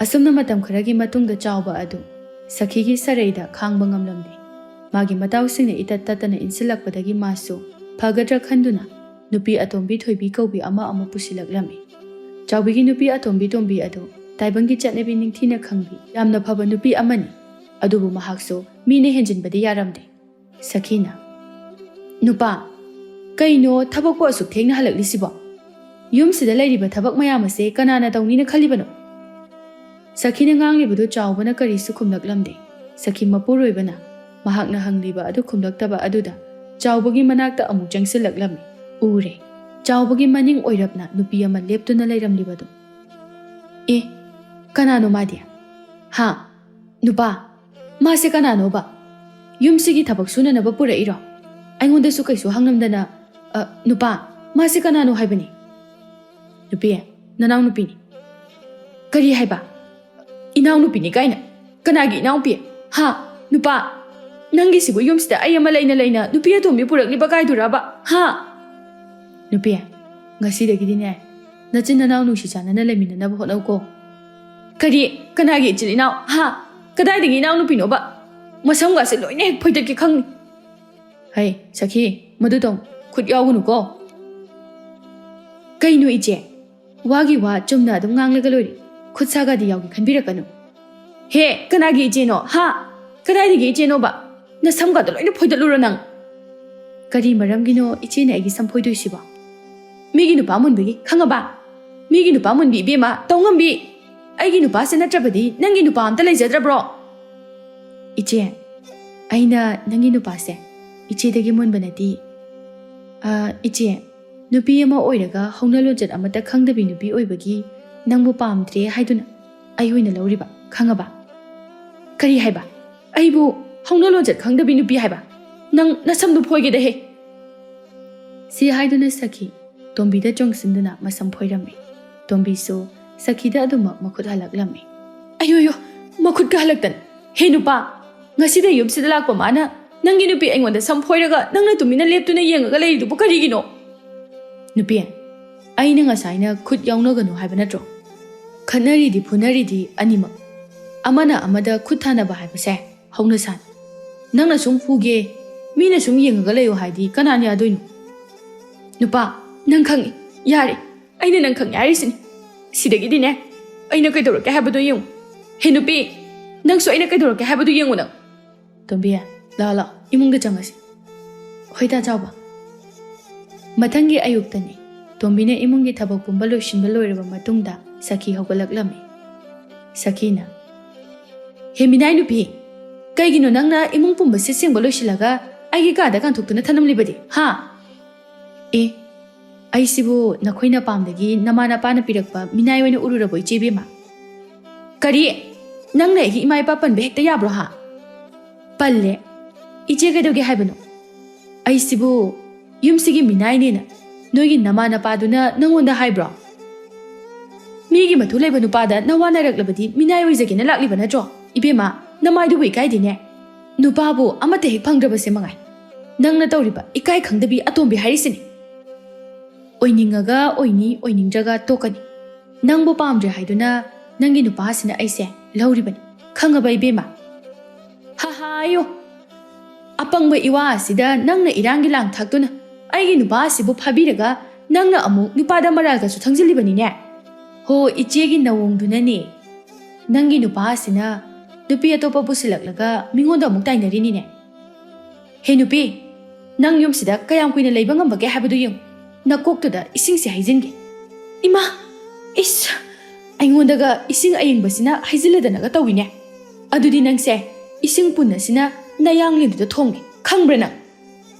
ꯑꯁꯨꯝꯅ ꯃꯇꯝ ꯈꯔꯒꯤ ꯃꯇꯨꯡꯗ ꯆꯥꯎꯕ ꯑꯗꯨ ꯁꯈꯤꯒꯤ ꯁꯔꯩꯗ ꯈꯥꯡꯕ ꯉꯝꯂꯝꯗꯦ꯫ ꯃꯥꯒꯤ ꯃꯇꯥꯎꯁꯤꯡꯅ ꯏꯇꯠ ꯇꯠꯇꯅ ꯏꯟꯁꯤꯜꯂꯛꯄꯗꯒꯤ ꯃꯥꯁꯨ ꯐꯒꯗ꯭ꯔꯥ ꯈꯟꯗꯨꯅ ꯅꯨꯄꯤ ꯑꯇꯣꯝꯕꯤ ꯊꯣꯏꯕꯤ ꯀꯧꯕꯤ ꯑꯃ ꯑꯃꯨꯛ ꯄꯨꯁꯤꯜꯂꯛꯂꯝꯃꯤ꯫ ꯆꯥꯎꯕꯤꯒꯤ ꯅꯨꯄꯤ ꯑꯇꯣꯝꯕꯤ ꯇꯣꯝꯕꯤ ꯑꯗꯨ ꯇꯥꯏꯕꯪꯒꯤ ꯆꯠꯅꯕꯤ ꯅꯤꯡꯊꯤꯅ ꯈꯪꯕꯤ ꯌꯥꯝꯅ ꯐꯕ ꯅꯨꯄꯤ ꯑꯃꯅꯤ꯫ ꯑꯗꯨꯕꯨ ꯃꯍꯥꯛꯁꯨ ꯃꯤꯅ ꯍꯦꯟꯖꯤꯟꯕꯗꯤ ꯌꯥꯔꯝꯗꯦ꯫ ꯁꯈꯤꯅ, "ꯅꯨꯄꯥ, ꯀꯩꯅꯣ ꯊꯕꯛꯄꯨ ꯑꯁꯨꯛ ꯊꯦꯡꯅ ꯍꯜꯂꯛꯂꯤꯁꯤꯕꯣ? ꯌꯨꯝꯁꯤꯗ ꯂꯩꯔꯤꯕ ꯊꯕꯛ ꯃꯌꯥꯝ ꯑꯁꯦ ꯀꯅꯥꯅ ꯇꯧꯅꯤꯅ ꯈꯜꯂꯤꯕꯅꯣ?" ꯁꯈꯤꯅ ꯉꯥꯡꯂꯤꯕꯗꯨ ꯆꯥꯎꯕꯅ ꯀꯔꯤꯁꯨ ꯈꯨꯝꯂꯛꯂꯝꯗꯦ꯫ ꯁꯈꯤ ꯃꯄꯨꯔꯣꯏꯕꯅ ꯃꯍꯥꯛꯅ ꯍꯪꯂꯤꯕ ꯑꯗꯨ ꯈꯨꯝꯂꯛꯇꯕ ꯑꯗꯨꯗ ꯆꯥꯎꯕꯒꯤ ꯃꯅꯥꯛꯇ ꯑꯃꯨꯛ ꯆꯪꯁꯤꯜꯂꯛꯂꯝꯃꯤ꯫ ꯎꯔꯦ, ꯆꯥꯎꯕꯒꯤ ꯃꯅꯤꯡ ꯑꯣꯏꯔꯞꯅ ꯅꯨꯄꯤ ꯑꯃ ꯂꯦꯞꯇꯨꯅ ꯂꯩꯔꯝꯂꯤꯕꯗꯨ꯫ "ꯑꯦ, ꯀꯅꯥꯅꯣ ꯃꯥꯗꯤ? ꯍꯥ? ꯅꯨꯄꯥ, ꯃꯥꯁꯦ ꯀꯅꯥꯅꯣꯕ? ꯌꯨꯝꯁꯤꯒꯤ ꯊꯕꯛ ꯁꯨꯅꯅꯕ ꯄꯨꯔꯛꯏꯔꯣ? ꯑꯩꯉꯣꯟꯗꯁꯨ ꯀꯩꯁꯨ ꯍꯪꯂꯝꯗꯅ, ꯑ, ꯅꯨꯄꯥ, ꯃꯥꯁꯦ ꯀꯅꯥꯅꯣ ꯍꯥꯏꯕꯅꯤ?" "ꯅꯨꯄꯤ, ꯅꯅꯥꯎꯅꯨꯄꯤꯅꯤ꯫" "ꯀꯔꯤ ꯍꯥꯏꯕ? ꯏꯅꯥꯎꯅꯨꯄꯤꯅꯤ ꯀꯥꯏꯅ? ꯀꯅꯥꯒꯤ ꯏꯅꯥꯎꯄꯤ? ꯍꯥ? ꯅꯨꯄꯥ, ꯅꯪꯒꯤꯁꯤꯕꯨ ꯌꯨꯝꯁꯤꯗ ꯑꯩ ꯑꯃ ꯂꯩꯅ ꯂꯩꯅ ꯅꯨꯄꯤ ꯑꯇꯣꯝꯕꯤ ꯄꯨꯔꯛꯂꯤꯕ ꯀꯥꯏꯗꯨꯔꯕ? ꯍꯥ?" "ꯅꯨꯄꯤ, ꯉꯁꯤꯗꯒꯤꯗꯤꯅꯦ, ꯅꯆꯤꯟ ꯅꯅꯥꯎ ꯅꯨꯡꯁꯤ ꯆꯥꯟꯅꯅ ꯂꯩꯃꯤꯟꯅꯅꯕ ꯍꯣꯠꯅꯧꯀꯣ꯫" "ꯀꯔꯤ? ꯀꯅꯥꯒꯤ ꯏꯆꯤꯜ ꯏꯅꯥꯎ? ꯍꯥ? ꯀꯗꯥꯏꯗꯒꯤ ꯏꯅꯥꯎꯅꯨꯄꯤꯅꯣꯕ? ꯃꯁꯝꯒꯥꯁꯦ ꯂꯣꯏꯅ ꯍꯦꯛ ꯐꯣꯏꯗꯠꯀꯦ ꯈꯪꯅꯤ꯫" "ꯍꯩ, ꯁꯈꯤ, ꯃꯗꯨ ꯇꯧ꯫ ꯈꯨꯠ ꯌꯥꯎꯒꯅꯨꯀꯣ꯫" "ꯀꯩꯅꯣ ꯏꯆꯦ? ꯋꯥꯒꯤ ꯋꯥ ꯆꯨꯝꯅ ꯑꯗꯨꯝ ꯉꯥꯡꯂꯒ ꯂꯣꯏꯔꯦ꯫ ꯈꯨꯠ ꯁꯥꯒꯗꯤ ꯌꯥꯎꯒꯦ ꯈꯟꯕꯤꯔꯛꯀꯅꯨ꯫" ꯍꯦ, ꯀꯅꯥꯒꯤ ꯏꯆꯦꯅꯣ? ꯍꯥ? ꯀꯗꯥꯏꯗꯒꯤ ꯏꯆꯦꯅꯣꯕ? ꯅꯁꯝꯒꯗꯣ ꯂꯣꯏꯅ ꯐꯣꯏꯗꯠꯂꯨꯔꯣ ꯅꯪ? ꯀꯔꯤ ꯃꯔꯝꯒꯤꯅꯣ ꯏꯆꯦꯅ ꯑꯩꯒꯤ ꯁꯝ ꯐꯣꯏꯗꯣꯏꯁꯤꯕꯣ? ꯃꯤꯒꯤ ꯅꯨꯄꯥ ꯃꯨꯟꯕꯒꯤ, ꯈꯪꯉꯕ? ꯃꯤꯒꯤ ꯅꯨꯄꯥ ꯃꯨꯟꯕꯤ ꯏꯕꯦꯝꯃ, ꯇꯧꯉꯝꯕꯤ꯫ ꯑꯩꯒꯤ ꯅꯨꯄꯥꯁꯦ ꯅꯠꯇ꯭ꯔꯕꯗꯤ ꯅꯪꯒꯤ ꯅꯨꯄꯥ ꯑꯝꯇ ꯂꯩꯖꯗ꯭ꯔꯕ꯭ꯔꯣ? ꯏꯆꯦ, ꯑꯩꯅ ꯅꯪꯒꯤ ꯅꯨꯄꯥꯁꯦ ꯏꯆꯦꯗꯒꯤ ꯃꯨꯟꯕ ꯅꯠꯇꯦ꯫ ꯑ, ꯏꯆꯦ, ꯅꯨꯄꯤ ꯑꯃ ꯑꯣꯏꯔꯒ ꯍꯧꯅ ꯂꯣꯟꯆꯠ ꯑꯃꯠꯇ ꯈꯪꯗꯕꯤ ꯅꯨꯄꯤ ꯑꯣꯏꯕꯒꯤ ꯅꯪꯕꯨ ꯄꯥꯝꯗ꯭ꯔꯦ ꯍꯥꯏꯗꯨꯅ ꯑꯩ ꯑꯣꯏꯅ ꯂꯧꯔꯤꯕ, ꯈꯪꯉꯕ? ꯀꯔꯤ ꯍꯥꯏꯕ? ꯑꯩꯕꯨ ꯍꯧꯅ ꯂꯣꯟꯆꯠ ꯈꯪꯗꯕꯤ ꯅꯨꯄꯤ ꯍꯥꯏꯕ? ꯅꯪ ꯅꯁꯝꯗꯨ ꯐꯣꯏꯒꯦꯗ ꯍꯦ! ꯁꯤ ꯍꯥꯏꯗꯨꯅ ꯁꯈꯤ ꯇꯣꯝꯕꯤꯗ ꯆꯣꯡꯁꯤꯟꯗꯨꯅ ꯃꯁꯝ ꯐꯣꯏꯔꯝꯃꯤ꯫ ꯇꯣꯝꯕꯤꯁꯨ ꯁꯈꯤꯗ ꯑꯗꯨꯃꯛ ꯃꯈꯨꯠ ꯍꯜꯂꯛꯂꯝꯃꯤ꯫ "ꯑꯌꯣ, ꯌꯣ, ꯃꯈꯨꯠꯀ ꯍꯜꯂꯛꯇꯅ! ꯍꯦ ꯅꯨꯄꯥ, ꯉꯁꯤꯗ ꯌꯨꯝꯁꯤꯗ ꯂꯥꯛꯄ ꯃꯥꯅ ꯅꯪꯒꯤ ꯅꯨꯄꯤ ꯑꯩꯉꯣꯟꯗ ꯁꯝ ꯐꯣꯏꯔꯒ ꯅꯪꯅ ꯇꯨꯃꯤꯟꯅ ꯂꯦꯞꯇꯨꯅ ꯌꯦꯡꯉꯒ ꯂꯩꯔꯤꯗꯨꯕꯨ ꯀꯔꯤꯒꯤꯅꯣ?" "ꯅꯨꯄꯤ, ꯑꯩꯅ ꯉꯁꯥꯏꯅ ꯈꯨꯠ ꯌꯥꯎꯅꯒꯅꯨ ꯍꯥꯏꯕ ꯅꯠꯇ꯭ꯔꯣ? ꯈꯠꯅꯔꯤꯗꯤ ꯐꯨꯅꯔꯤꯗꯤ ꯑꯅꯤꯃꯛ꯫ ꯑꯃꯅ ꯑꯃꯗ ꯈꯨꯠ ꯊꯥꯅꯕ ꯍꯥꯏꯕꯁꯦ ꯍꯧꯅ ꯁꯥꯅꯤ꯫ ꯅꯪꯅ ꯁꯨꯝ ꯐꯨꯒꯦ, ꯃꯤꯅ ꯁꯨꯝ ꯌꯦꯡꯉꯒ ꯂꯩꯌꯣ ꯍꯥꯏꯗꯤ ꯀꯅꯥꯅ ꯌꯥꯗꯣꯏꯅꯣ?" "ꯅꯨꯄꯥ, ꯅꯪ ꯈꯪꯉꯤ꯫ ꯌꯥꯔꯦ, ꯑꯩꯅ ꯅꯪ ꯈꯪꯉꯦ ꯍꯥꯏꯔꯤꯁꯤꯅꯤ꯫ ꯁꯤꯗꯒꯤꯗꯤꯅꯦ, ꯑꯩꯅ ꯀꯩꯗꯧꯔꯛꯀꯦ ꯍꯥꯏꯕꯗꯣ ꯌꯦꯡꯉꯨ꯫ ꯍꯦ ꯅꯨꯄꯤ, ꯅꯪꯁꯨ ꯑꯩꯅ ꯀꯩꯗꯧꯔꯛꯀꯦ ꯍꯥꯏꯕꯗꯣ ꯌꯦꯡꯉꯨ ꯅꯪ꯫ ꯇꯣꯝꯕꯤ, ꯂꯥꯛꯑꯣ, ꯂꯥꯛꯑꯣ, ꯏꯃꯨꯡꯗ ꯆꯪꯉꯁꯤ꯫ ꯍꯣꯏꯗ, ꯆꯥꯎꯕ꯫" ꯃꯊꯪꯒꯤ ꯑꯌꯨꯛꯇꯅꯤ꯫ ꯇꯣꯝꯕꯤꯅ ꯏꯃꯨꯡꯒꯤ ꯊꯕꯛ ꯄꯨꯝꯕ ꯂꯣꯏꯁꯤꯟꯕ ꯂꯣꯏꯔꯕ ꯃꯇꯨꯡꯗ ꯁꯈꯤ ꯍꯧꯒꯠꯂꯛꯂꯝꯃꯤ꯫ ꯁꯈꯤꯅ, "ꯍꯦ ꯃꯤꯅꯥꯏ ꯅꯨꯄꯤ, ꯀꯩꯒꯤꯅꯣ ꯅꯪꯅ ꯏꯃꯨꯡ ꯄꯨꯝꯕꯁꯤ ꯁꯦꯡꯕ ꯂꯣꯏꯁꯤꯜꯂꯒ ꯑꯩꯒꯤ ꯀꯥꯗ ꯀꯥꯟꯊꯣꯛꯇꯨꯅ ꯊꯅꯝꯂꯤꯕꯗꯤ, ꯍꯥ?" "ꯑꯦ, ꯑꯩꯁꯤꯕꯨ ꯅꯈꯣꯏꯅ ꯄꯥꯝꯗꯒꯤ ꯅꯃꯥ ꯅꯄꯥꯅ ꯄꯤꯔꯛꯄ ꯃꯤꯅꯥꯏ ꯑꯣꯏꯅ ꯎꯔꯨꯔꯕꯣ, ꯏꯆꯦ ꯏꯕꯦꯝꯃ?" "ꯀꯔꯤ? ꯅꯪꯅ ꯑꯩꯒꯤ ꯏꯃꯥ ꯏꯄꯥ ꯄꯟꯕ ꯍꯦꯛꯇ ꯌꯥꯕ꯭ꯔꯣ, ꯍꯥ?" "ꯄꯜꯂꯦ꯫ ꯏꯆꯦ ꯀꯩꯗꯧꯒꯦ ꯍꯥꯏꯕꯅꯣ? ꯑꯩꯁꯤꯕꯨ ꯌꯨꯝꯁꯤꯒꯤ ꯃꯤꯅꯥꯏꯅꯦꯅ ꯅꯣꯏꯒꯤ ꯅꯃꯥ ꯅꯄꯥꯗꯨꯅ ꯅꯪꯉꯣꯟꯗ ꯍꯥꯏꯕ꯭ꯔꯣ? ꯃꯤꯒꯤ ꯃꯇꯨ ꯂꯩꯕ ꯅꯨꯄꯥꯗ ꯅꯋꯥ ꯅꯥꯏꯔꯛꯂꯕꯗꯤ ꯃꯤꯅꯥꯏ ꯑꯣꯏꯖꯒꯦꯅ ꯂꯥꯛꯂꯤꯕ ꯅꯠꯇ꯭ꯔꯣ? ꯏꯕꯦꯝꯃ, ꯅꯃꯥꯏꯗꯨꯕꯨ ꯏꯀꯥꯏꯗꯦꯅꯦ꯫ ꯅꯨꯄꯥꯕꯨ ꯑꯃꯠꯇ ꯍꯦꯛ ꯐꯪꯗ꯭ꯔꯕꯁꯦ ꯃꯉꯥꯏ꯫ ꯅꯪꯅ ꯇꯧꯔꯤꯕ ꯏꯀꯥꯏ ꯈꯪꯗꯕꯤ ꯑꯇꯣꯝꯕꯤ ꯍꯥꯏꯔꯤꯁꯤꯅꯤ꯫ ꯑꯣꯏꯅꯤꯡꯉꯒ ꯑꯣꯏꯅꯤ, ꯑꯣꯏꯅꯤꯡꯗ꯭ꯔꯒ ꯇꯣꯛꯀꯅꯤ꯫ ꯅꯪꯕꯨ ꯄꯥꯝꯗ꯭ꯔꯦ ꯍꯥꯏꯗꯨꯅ ꯅꯪꯒꯤ ꯅꯨꯄꯥꯁꯤꯅ ꯑꯩꯁꯦ ꯂꯧꯔꯤꯕꯅꯤ, ꯈꯪꯉꯕ ꯏꯕꯦꯝꯃ?" "ꯍꯥ ꯍꯥ, ꯑꯌꯣ! ꯑꯄꯪꯕ ꯏꯋꯥ ꯑꯁꯤꯗ ꯅꯪꯅ ꯏꯔꯥꯡꯒꯤ ꯂꯥꯡ ꯊꯥꯛꯇꯨꯅ ꯑꯩꯒꯤ ꯅꯨꯄꯥ ꯑꯁꯤꯕꯨ ꯐꯥꯕꯤꯔꯒ ꯅꯪꯅ ꯑꯃꯨꯛ ꯅꯨꯄꯥꯗ ꯃꯔꯥꯜꯒꯁꯨ ꯊꯪꯖꯤꯜꯂꯤꯕꯅꯤꯅꯦ꯫ ꯍꯣ, ꯏꯆꯦꯒꯤ ꯅꯋꯣꯡꯗꯨꯅꯅꯦ꯫ ꯅꯪꯒꯤ ꯅꯨꯄꯥ ꯑꯁꯤꯅ ꯅꯨꯄꯤ ꯑꯇꯣꯞꯄ ꯄꯨꯁꯤꯜꯂꯛꯂꯒ ꯃꯤꯉꯣꯟꯗ ꯑꯃꯨꯛ ꯇꯥꯏꯅꯔꯤꯅꯤꯅꯦ꯫ ꯍꯦ ꯅꯨꯄꯤ, ꯅꯪ ꯌꯨꯝꯁꯤꯗ ꯀꯌꯥꯝ ꯀꯨꯏꯅ ꯂꯩꯕ ꯉꯝꯕꯒꯦ ꯍꯥꯏꯕꯗꯨ ꯌꯦꯡꯉꯨ꯫ ꯅꯀꯣꯛꯇꯨꯗ ꯏꯁꯤꯡꯁꯦ ꯍꯩꯖꯤꯟꯒꯦ꯫ ꯏꯃꯥ! ꯏꯁ! ꯑꯩꯉꯣꯟꯗꯒ ꯏꯁꯤꯡ ꯑꯏꯪꯕꯁꯤꯅ ꯍꯩꯖꯤꯜꯂꯗꯅꯒ ꯇꯧꯏꯅꯦ꯫ ꯑꯗꯨꯗꯤ ꯅꯪꯁꯦ ꯏꯁꯤꯡ ꯄꯨꯟꯅꯁꯤꯅ ꯅꯌꯥꯡꯂꯦꯟꯗꯨꯗ ꯊꯣꯝꯒꯦ꯫ ꯈꯪꯕ꯭ꯔꯥ ꯅꯪ?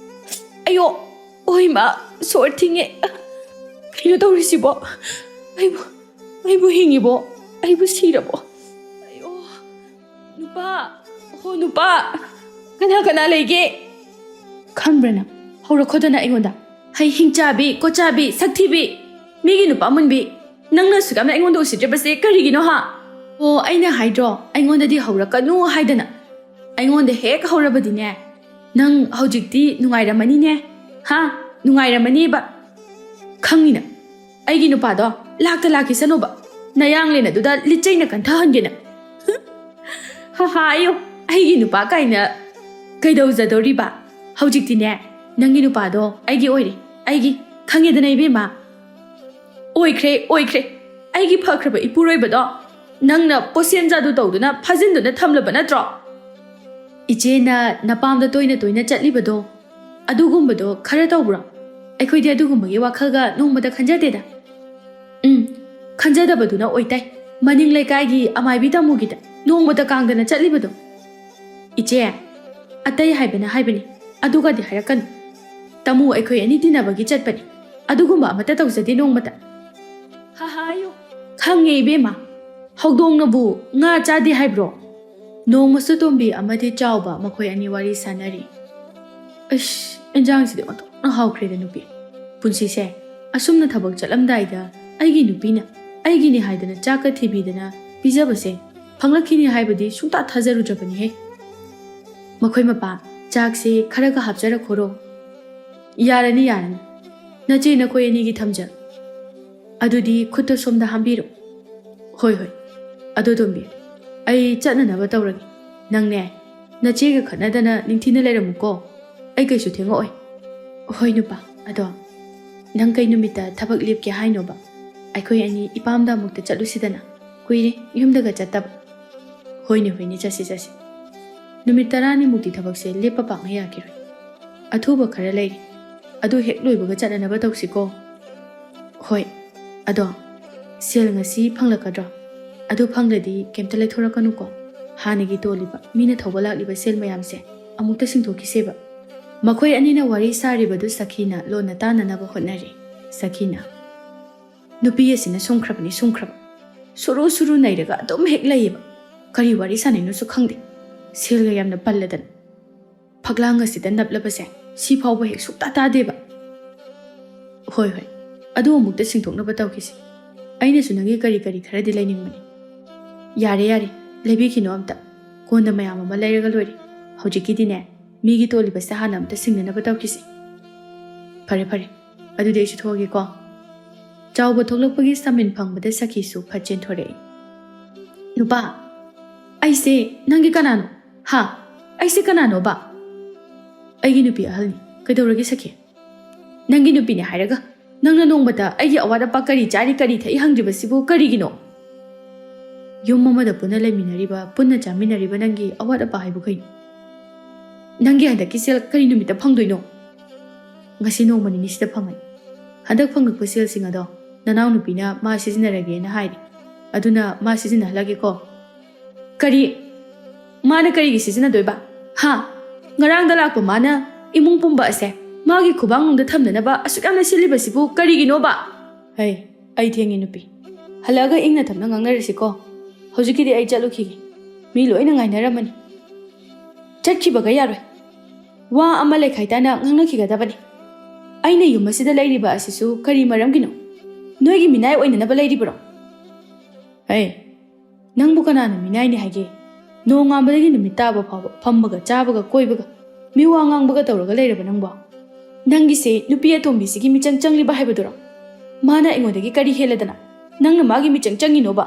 ꯑꯌꯣ! ꯑꯣꯏ ꯃꯥ! ꯁꯣꯔ ꯊꯤꯡꯉꯦ꯫ ꯀꯩꯅꯣ ꯇꯧꯔꯤꯁꯤꯕꯣ? ꯑꯩꯕꯨ, ꯑꯩꯕꯨ ꯍꯤꯡꯉꯤꯕꯣ? ꯑꯩꯕꯨ ꯁꯤꯔꯕꯣ? ꯑꯌꯣ! ꯅꯨꯄꯥ! ꯍꯣ ꯅꯨꯄꯥ! ꯀꯅꯥ ꯀꯅꯥ ꯂꯩꯒꯦ? ꯈꯪꯕ꯭ꯔꯥ ꯅꯪ? ꯍꯧꯔꯛꯈꯣꯗꯅ ꯑꯩꯉꯣꯟꯗ꯫ ꯍꯩ ꯍꯤꯡꯆꯥꯕꯤ, ꯀꯣꯆꯥꯕꯤ, ꯁꯛꯊꯤꯕꯤ! ꯃꯤꯒꯤ ꯅꯨꯄꯥ ꯃꯨꯟꯕꯤ! ꯅꯪꯅ ꯑꯁꯨꯛ ꯌꯥꯝꯅ ꯑꯩꯉꯣꯟꯗ ꯎꯁꯤꯠꯇ꯭ꯔꯤꯕꯁꯦ ꯀꯔꯤꯒꯤꯅꯣ ꯍꯥ? ꯑꯣ, ꯑꯩꯅ ꯍꯥꯏꯗ꯭ꯔꯣ, ꯑꯩꯉꯣꯟꯗꯗꯤ ꯍꯧꯔꯛꯀꯅꯨ ꯍꯥꯏꯗꯅ꯫ ꯑꯩꯉꯣꯟꯗ ꯍꯦꯛ ꯍꯧꯔꯕꯗꯤꯅꯦ, ꯅꯪ ꯍꯧꯖꯤꯛꯇꯤ ꯅꯨꯡꯉꯥꯏꯔꯝꯃꯅꯤꯅꯦ꯫ ꯍꯥ? ꯅꯨꯡꯉꯥꯏꯔꯝꯃꯅꯤꯕ꯫ ꯈꯪꯉꯤꯅ, ꯑꯩꯒꯤ ꯅꯨꯄꯥꯗꯣ ꯂꯥꯛꯇ ꯂꯥꯛꯈꯤꯁꯅꯨꯕ꯫ ꯅꯌꯥꯡꯂꯦꯟ ꯑꯗꯨꯗ ꯂꯤꯠꯆꯩꯅ ꯀꯟꯊꯍꯟꯒꯦꯅ꯫ ꯍꯥ ꯍꯥ, ꯑꯌꯣ, ꯑꯩꯒꯤ ꯅꯨꯄꯥ ꯀꯥꯏꯅ ꯀꯩꯗꯧꯖꯗꯧꯔꯤꯕ? ꯍꯧꯖꯤꯛꯇꯤꯅꯦ, ꯅꯪꯒꯤ ꯅꯨꯄꯥꯗꯣ ꯑꯩꯒꯤ ꯑꯣꯏꯔꯦ, ꯑꯩꯒꯤ꯫ ꯈꯪꯉꯦꯗꯅ ꯏꯕꯦꯝꯃ? ꯑꯣꯏꯈ꯭ꯔꯦ, ꯑꯣꯏꯈ꯭ꯔꯦ꯫ ꯑꯩꯒꯤ ꯐꯈ꯭ꯔꯕ ꯏꯄꯨꯔꯣꯏꯕꯗꯣ ꯅꯪꯅ ꯄꯣꯁꯦꯟ ꯖꯥꯗꯨ ꯇꯧꯗꯨꯅ ꯐꯥꯖꯤꯟꯗꯨꯅ ꯊꯝꯂꯕ ꯅꯠꯇ꯭ꯔꯣ? ꯏꯆꯦꯅ ꯅꯄꯥꯝꯗ ꯇꯣꯏꯅ ꯇꯣꯏꯅ ꯆꯠꯂꯤꯕꯗꯣ, ꯑꯗꯨꯒꯨꯝꯕꯗꯣ ꯈꯔ ꯇꯧꯕ꯭ꯔꯣ? ꯑꯩꯈꯣꯏꯗꯤ ꯑꯗꯨꯒꯨꯝꯕꯒꯤ ꯋꯥꯈꯜꯒ ꯅꯣꯡꯃꯇ ꯈꯟꯖꯗꯦꯗ꯫ ꯎꯝ, ꯈꯟꯖꯗꯕꯗꯨꯅ ꯑꯣꯏꯇꯥꯏ꯫ ꯃꯅꯤꯡ ꯂꯩꯀꯥꯏꯒꯤ ꯑꯃꯥꯏꯕꯤ ꯇꯥꯃꯣꯒꯤꯗ ꯅꯣꯡꯃꯇ ꯀꯥꯡꯗꯅ ꯆꯠꯂꯤꯕꯗꯣ꯫ ꯏꯆꯦ, ꯑꯇꯩ ꯍꯥꯏꯕꯅ ꯍꯥꯏꯕꯅꯤ, ꯑꯗꯨꯒꯗꯤ ꯍꯥꯏꯔꯛꯀꯅꯨ꯫ ꯇꯥꯃꯣ ꯑꯩꯈꯣꯏ ꯑꯅꯤ ꯇꯤꯟꯅꯕꯒꯤ ꯆꯠꯄꯅꯤ, ꯑꯗꯨꯒꯨꯝꯕ ꯑꯃꯠꯇ ꯇꯧꯖꯗꯦ ꯅꯣꯡꯃꯇ꯫ ꯍꯥꯍꯥꯌꯨ, ꯈꯪꯉꯦ ꯏꯕꯦꯝꯃ, ꯍꯧꯗꯣꯡꯅꯕꯨ ꯉꯥ ꯆꯥꯗꯦ ꯍꯥꯏꯕ꯭ꯔꯣ? ꯅꯣꯡꯃꯁꯨ ꯇꯣꯝꯕꯤ ꯑꯃꯗꯤ ꯆꯥꯎꯕ ꯃꯈꯣꯏ ꯑꯅꯤ ꯋꯥꯔꯤ ꯁꯥꯟꯅꯔꯤ꯫ ꯑꯁ, ꯏꯟꯖꯥꯡꯁꯤꯗꯤ ꯑꯣꯟꯊꯣꯛꯅ ꯍꯥꯎꯈ꯭ꯔꯦꯗ ꯅꯨꯄꯤ꯫ ꯄꯨꯟꯁꯤꯁꯦ ꯑꯁꯨꯝꯅ ꯊꯕꯛ ꯆꯠꯂꯝꯗꯥꯏꯗ ꯑꯩꯒꯤ ꯅꯨꯄꯤꯅ ꯑꯩꯒꯤꯅꯤ ꯍꯥꯏꯗꯅ ꯆꯥꯛꯀ ꯊꯤꯕꯤꯗꯅ ꯄꯤꯖꯕꯁꯦ ꯐꯪꯂꯛꯈꯤꯅꯤ ꯍꯥꯏꯕꯗꯤ ꯁꯨꯡꯊꯥ ꯊꯥꯖꯔꯨꯗ꯭ꯔꯕꯅꯤꯍꯦ꯫ ꯃꯈꯣꯏ ꯃꯄꯥ, ꯆꯥꯛꯁꯦ ꯈꯔꯒ ꯍꯥꯞꯆꯔꯛꯈꯣꯔꯣ꯫ ꯌꯥꯔꯅꯤ, ꯌꯥꯔꯅꯤ꯫ ꯅꯆꯦ ꯅꯈꯣꯏ ꯑꯅꯤꯒꯤ ꯊꯝꯖꯔꯣ꯫ ꯑꯗꯨꯗꯤ ꯈꯨꯠꯇꯣ ꯁꯣꯝꯗ ꯍꯥꯝꯕꯤꯔꯣ꯫ ꯍꯣꯏ, ꯍꯣꯏ꯫ ꯑꯗꯣ ꯇꯣꯝꯕꯤ, ꯑꯩ ꯆꯠꯅꯅꯕ ꯇꯧꯔꯒꯦ꯫ ꯅꯪꯅꯦ, ꯅꯆꯦꯒ ꯈꯠꯅꯗꯅ ꯅꯤꯡꯊꯤꯅ ꯂꯩꯔꯝꯃꯨꯀꯣ꯫ ꯑꯩ ꯀꯩꯁꯨ ꯊꯦꯡꯉꯛꯑꯣꯏ꯫ ꯍꯣꯏ ꯅꯨꯄꯥ, ꯑꯗꯣ ꯅꯪ ꯀꯩ ꯅꯨꯃꯤꯠꯇ ꯊꯕꯛ ꯂꯦꯞꯀꯦ ꯍꯥꯏꯅꯣꯕ? ꯑꯩꯈꯣꯏ ꯑꯅꯤ ꯏꯄꯥꯝꯗ ꯑꯃꯨꯛꯇ ꯆꯠꯂꯨꯁꯤꯗꯅ꯫ ꯀꯨꯏꯔꯦ ꯌꯨꯝꯗꯒ ꯆꯠꯇꯕ꯫ ꯍꯣꯏꯅꯦ, ꯍꯣꯏꯅꯦ, ꯆꯠꯁꯤ, ꯆꯠꯁꯤ꯫ ꯅꯨꯃꯤꯠ ꯇꯔꯥꯅꯤꯃꯨꯛꯇꯤ ꯊꯕꯛꯁꯦ ꯂꯦꯞꯄ ꯄꯥꯛꯅ ꯌꯥꯈꯤꯔꯣꯏ꯫ ꯑꯊꯨꯕ ꯈꯔ ꯂꯩꯔꯤ꯫ ꯑꯗꯨ ꯍꯦꯛ ꯂꯣꯏꯕꯒ ꯆꯠꯅꯅꯕ ꯇꯧꯁꯤꯀꯣ꯫ ꯍꯣꯏ꯫ ꯑꯗꯣ, ꯁꯦꯜ ꯉꯁꯤ ꯐꯪꯂꯛꯀꯗ꯭ꯔꯣ? ꯑꯗꯨ ꯐꯪꯂꯗꯤ ꯀꯩꯝꯇ ꯂꯩꯊꯣꯔꯛꯀꯅꯨꯀꯣ꯫ ꯍꯥꯟꯅꯒꯤ ꯇꯣꯜꯂꯤꯕ, ꯃꯤꯅ ꯊꯧꯕ ꯂꯥꯛꯂꯤꯕ ꯁꯦꯜ ꯃꯌꯥꯝꯁꯦ ꯑꯃꯨꯛꯇ ꯁꯤꯡꯊꯣꯛꯈꯤꯁꯦꯕ꯫ ꯃꯈꯣꯏ ꯑꯅꯤꯅ ꯋꯥꯔꯤ ꯁꯥꯔꯤꯕꯗꯨ ꯁꯈꯤꯅ ꯂꯣꯟꯅ ꯇꯥꯅꯅꯕ ꯍꯣꯠꯅꯔꯤ꯫ ꯁꯈꯤꯅ, "ꯅꯨꯄꯤ ꯑꯁꯤꯅ ꯁꯨꯝꯈ꯭ꯔꯕꯅꯤ, ꯁꯨꯝꯈ꯭ꯔꯕ꯫ ꯁꯨꯔꯨ ꯁꯨꯔꯨ ꯅꯩꯔꯒ ꯑꯗꯨꯝ ꯍꯦꯛ ꯂꯩꯌꯦꯕ꯫ ꯀꯔꯤ ꯋꯥꯔꯤ ꯁꯥꯟꯅꯩꯅꯣꯁꯨ ꯈꯪꯗꯦ꯫ ꯁꯦꯜꯒ ꯌꯥꯝꯅ ꯄꯜꯂꯗꯅ꯫ ꯐꯛꯂꯥꯡ ꯑꯁꯤꯗ ꯅꯞꯂꯕꯁꯦ ꯁꯤ ꯐꯥꯎꯕ ꯍꯦꯛ ꯁꯨꯛꯇꯥ ꯇꯥꯗꯦꯕ"꯫ "ꯍꯣꯏ, ꯍꯣꯏ꯫ ꯑꯗꯨ ꯑꯃꯨꯛꯇ ꯁꯤꯡꯊꯣꯛꯅꯕ ꯇꯧꯈꯤꯁꯤ꯫ ꯑꯩꯅꯁꯨ ꯅꯪꯒꯤ ꯀꯔꯤ ꯀꯔꯤ ꯈꯔꯗꯤ ꯂꯩꯅꯤꯡꯕꯅꯤ"꯫ "ꯌꯥꯔꯦ, ꯌꯥꯔꯦ꯫ ꯂꯩꯕꯤꯈꯤꯅꯣ ꯑꯝꯇ꯫ ꯀꯣꯟꯅ ꯃꯌꯥꯝ ꯑꯃ ꯂꯩꯔꯒ ꯂꯣꯏꯔꯦ꯫ ꯍꯧꯖꯤꯛꯀꯤꯗꯤꯅꯦ, ꯃꯤꯒꯤ ꯇꯣꯜꯂꯤꯕꯁꯦ ꯍꯥꯟꯅ ꯑꯝꯇ ꯁꯤꯡꯅꯅꯕ ꯇꯧꯈꯤꯁꯤ"꯫ "ꯐꯔꯦ, ꯐꯔꯦ꯫ ꯑꯗꯨꯗꯤ ꯑꯩꯁꯨ ꯊꯣꯛꯑꯒꯦꯀꯣ"꯫ ꯆꯥꯎꯕ ꯊꯣꯛꯂꯛꯄꯒꯤ ꯁꯥꯃꯤꯟ ꯐꯪꯕꯗ ꯁꯈꯤꯁꯨ ꯐꯠ ꯆꯦꯟꯊꯣꯔꯛꯏ꯫ "ꯅꯨꯄꯥ, ꯑꯩꯁꯦ ꯅꯪꯒꯤ ꯀꯅꯥꯅꯣ? ꯍꯥ? ꯑꯩꯁꯦ ꯀꯅꯥꯅꯣꯕ?" "ꯑꯩꯒꯤ ꯅꯨꯄꯤ ꯑꯍꯜꯅꯤ꯫ ꯀꯩꯗꯧꯔꯒꯦ ꯁꯈꯤ?" "ꯅꯪꯒꯤ ꯅꯨꯄꯤꯅꯦ ꯍꯥꯏꯔꯒ ꯅꯪꯅ ꯅꯣꯡꯃꯇ ꯑꯩꯒꯤ ꯑꯋꯥꯠ ꯑꯄꯥ ꯀꯔꯤ ꯆꯥꯔꯤ, ꯀꯔꯤ ꯊꯛꯏ ꯍꯪꯗ꯭ꯔꯤꯕꯁꯤꯕꯨ ꯀꯔꯤꯒꯤꯅꯣ? ꯌꯨꯝ ꯑꯃꯗ ꯄꯨꯟꯅ ꯂꯩꯃꯤꯟꯅꯔꯤꯕ, ꯄꯨꯟꯅ ꯆꯥꯃꯤꯟꯅꯔꯤꯕ ꯅꯪꯒꯤ ꯑꯋꯥꯠ ꯑꯄꯥ ꯍꯥꯏꯕꯨ ꯀꯩꯅꯣ? ꯅꯪꯒꯤ ꯍꯟꯗꯛꯀꯤ ꯁꯦꯜ ꯀꯔꯤ ꯅꯨꯃꯤꯠꯇ ꯐꯪꯗꯣꯏꯅꯣ?" "ꯉꯁꯤ ꯅꯣꯡꯃ ꯅꯤꯅꯤꯁꯤꯗ ꯐꯪꯉꯅꯤ꯫ ꯍꯟꯗꯛ ꯐꯪꯉꯛꯄ ꯁꯦꯜꯁꯤꯡ ꯑꯗꯣ ꯅꯅꯥꯎꯅꯨꯄꯤꯅ ꯃꯥ ꯁꯤꯖꯤꯟꯅꯔꯒꯦꯅ ꯍꯥꯏꯔꯤ꯫ ꯑꯗꯨꯅ ꯃꯥ ꯁꯤꯖꯤꯟꯅꯍꯜꯂꯒꯦꯀꯣ"꯫ "ꯀꯔꯤ? ꯃꯥꯅ ꯀꯔꯤꯒꯤ ꯁꯤꯖꯤꯟꯅꯗꯣꯏꯕ? ꯍꯥ? ꯉꯔꯥꯡꯗ ꯂꯥꯛꯄ ꯃꯥꯅ ꯏꯃꯨꯡ ꯄꯨꯝꯕ ꯑꯁꯦ ꯃꯥꯒꯤ ꯈꯨꯕꯥꯡꯅꯨꯡꯗ ꯊꯝꯅꯅꯕ ꯑꯁꯨꯛ ꯌꯥꯝꯅ ꯁꯤꯜꯂꯤꯕꯁꯤꯕꯨ ꯀꯔꯤꯒꯤꯅꯣꯕ?" "ꯍꯩ, ꯑꯩ ꯊꯦꯡꯉꯦ ꯅꯨꯄꯤ꯫ ꯍꯜꯂꯛꯑꯒ ꯏꯪꯅ ꯇꯞꯅ ꯉꯥꯡꯅꯔꯁꯤꯀꯣ꯫ ꯍꯧꯖꯤꯛꯀꯤꯗꯤ ꯑꯩ ꯆꯠꯂꯨꯈꯤꯒꯦ꯫ ꯃꯤ ꯂꯣꯏꯅ ꯉꯥꯏꯅꯔꯝꯃꯅꯤ"꯫ "ꯆꯠꯈꯤꯕꯒ ꯌꯥꯔꯣꯏ꯫ ꯋꯥ ꯑꯃ ꯂꯩꯈꯥꯏ ꯇꯥꯅ ꯉꯥꯡꯅꯈꯤꯒꯗꯕꯅꯤ꯫ ꯑꯩꯅ ꯌꯨꯝ ꯑꯁꯤꯗ ꯂꯩꯔꯤꯕ ꯑꯁꯤꯁꯨ ꯀꯔꯤ ꯃꯔꯝꯒꯤꯅꯣ? ꯅꯣꯏꯒꯤ ꯃꯤꯅꯥꯏ ꯑꯣꯏꯅꯅꯕ ꯂꯩꯔꯤꯕꯔꯣ?" "ꯑꯦ, ꯅꯪꯕꯨ ꯀꯅꯥꯅ ꯃꯤꯅꯥꯏꯅꯤ ꯍꯥꯏꯒꯦ? ꯅꯣꯡꯉꯥꯟꯕꯗꯒꯤ ꯅꯨꯃꯤꯠ ꯇꯥꯕ ꯐꯥꯎꯕ ꯐꯝꯕꯒ, ꯆꯥꯕꯒ, ꯀꯣꯏꯕꯒ, ꯃꯤꯋꯥ ꯉꯥꯡꯕꯒ ꯇꯧꯔꯒ ꯂꯩꯔꯕ ꯅꯪꯕꯣ? ꯅꯪꯒꯤꯁꯦ ꯅꯨꯄꯤ ꯑꯇꯣꯝꯕꯤꯁꯤꯒꯤ ꯃꯤꯆꯪ ꯆꯪꯂꯤꯕ ꯍꯥꯏꯕꯗꯨꯔꯣ? ꯃꯥꯅ ꯑꯩꯉꯣꯟꯗꯒꯤ ꯀꯔꯤ ꯍꯦꯜꯂꯗꯅ ꯅꯪꯅ ꯃꯥꯒꯤ ꯃꯤꯆꯪ ꯆꯪꯉꯤꯅꯣꯕ?"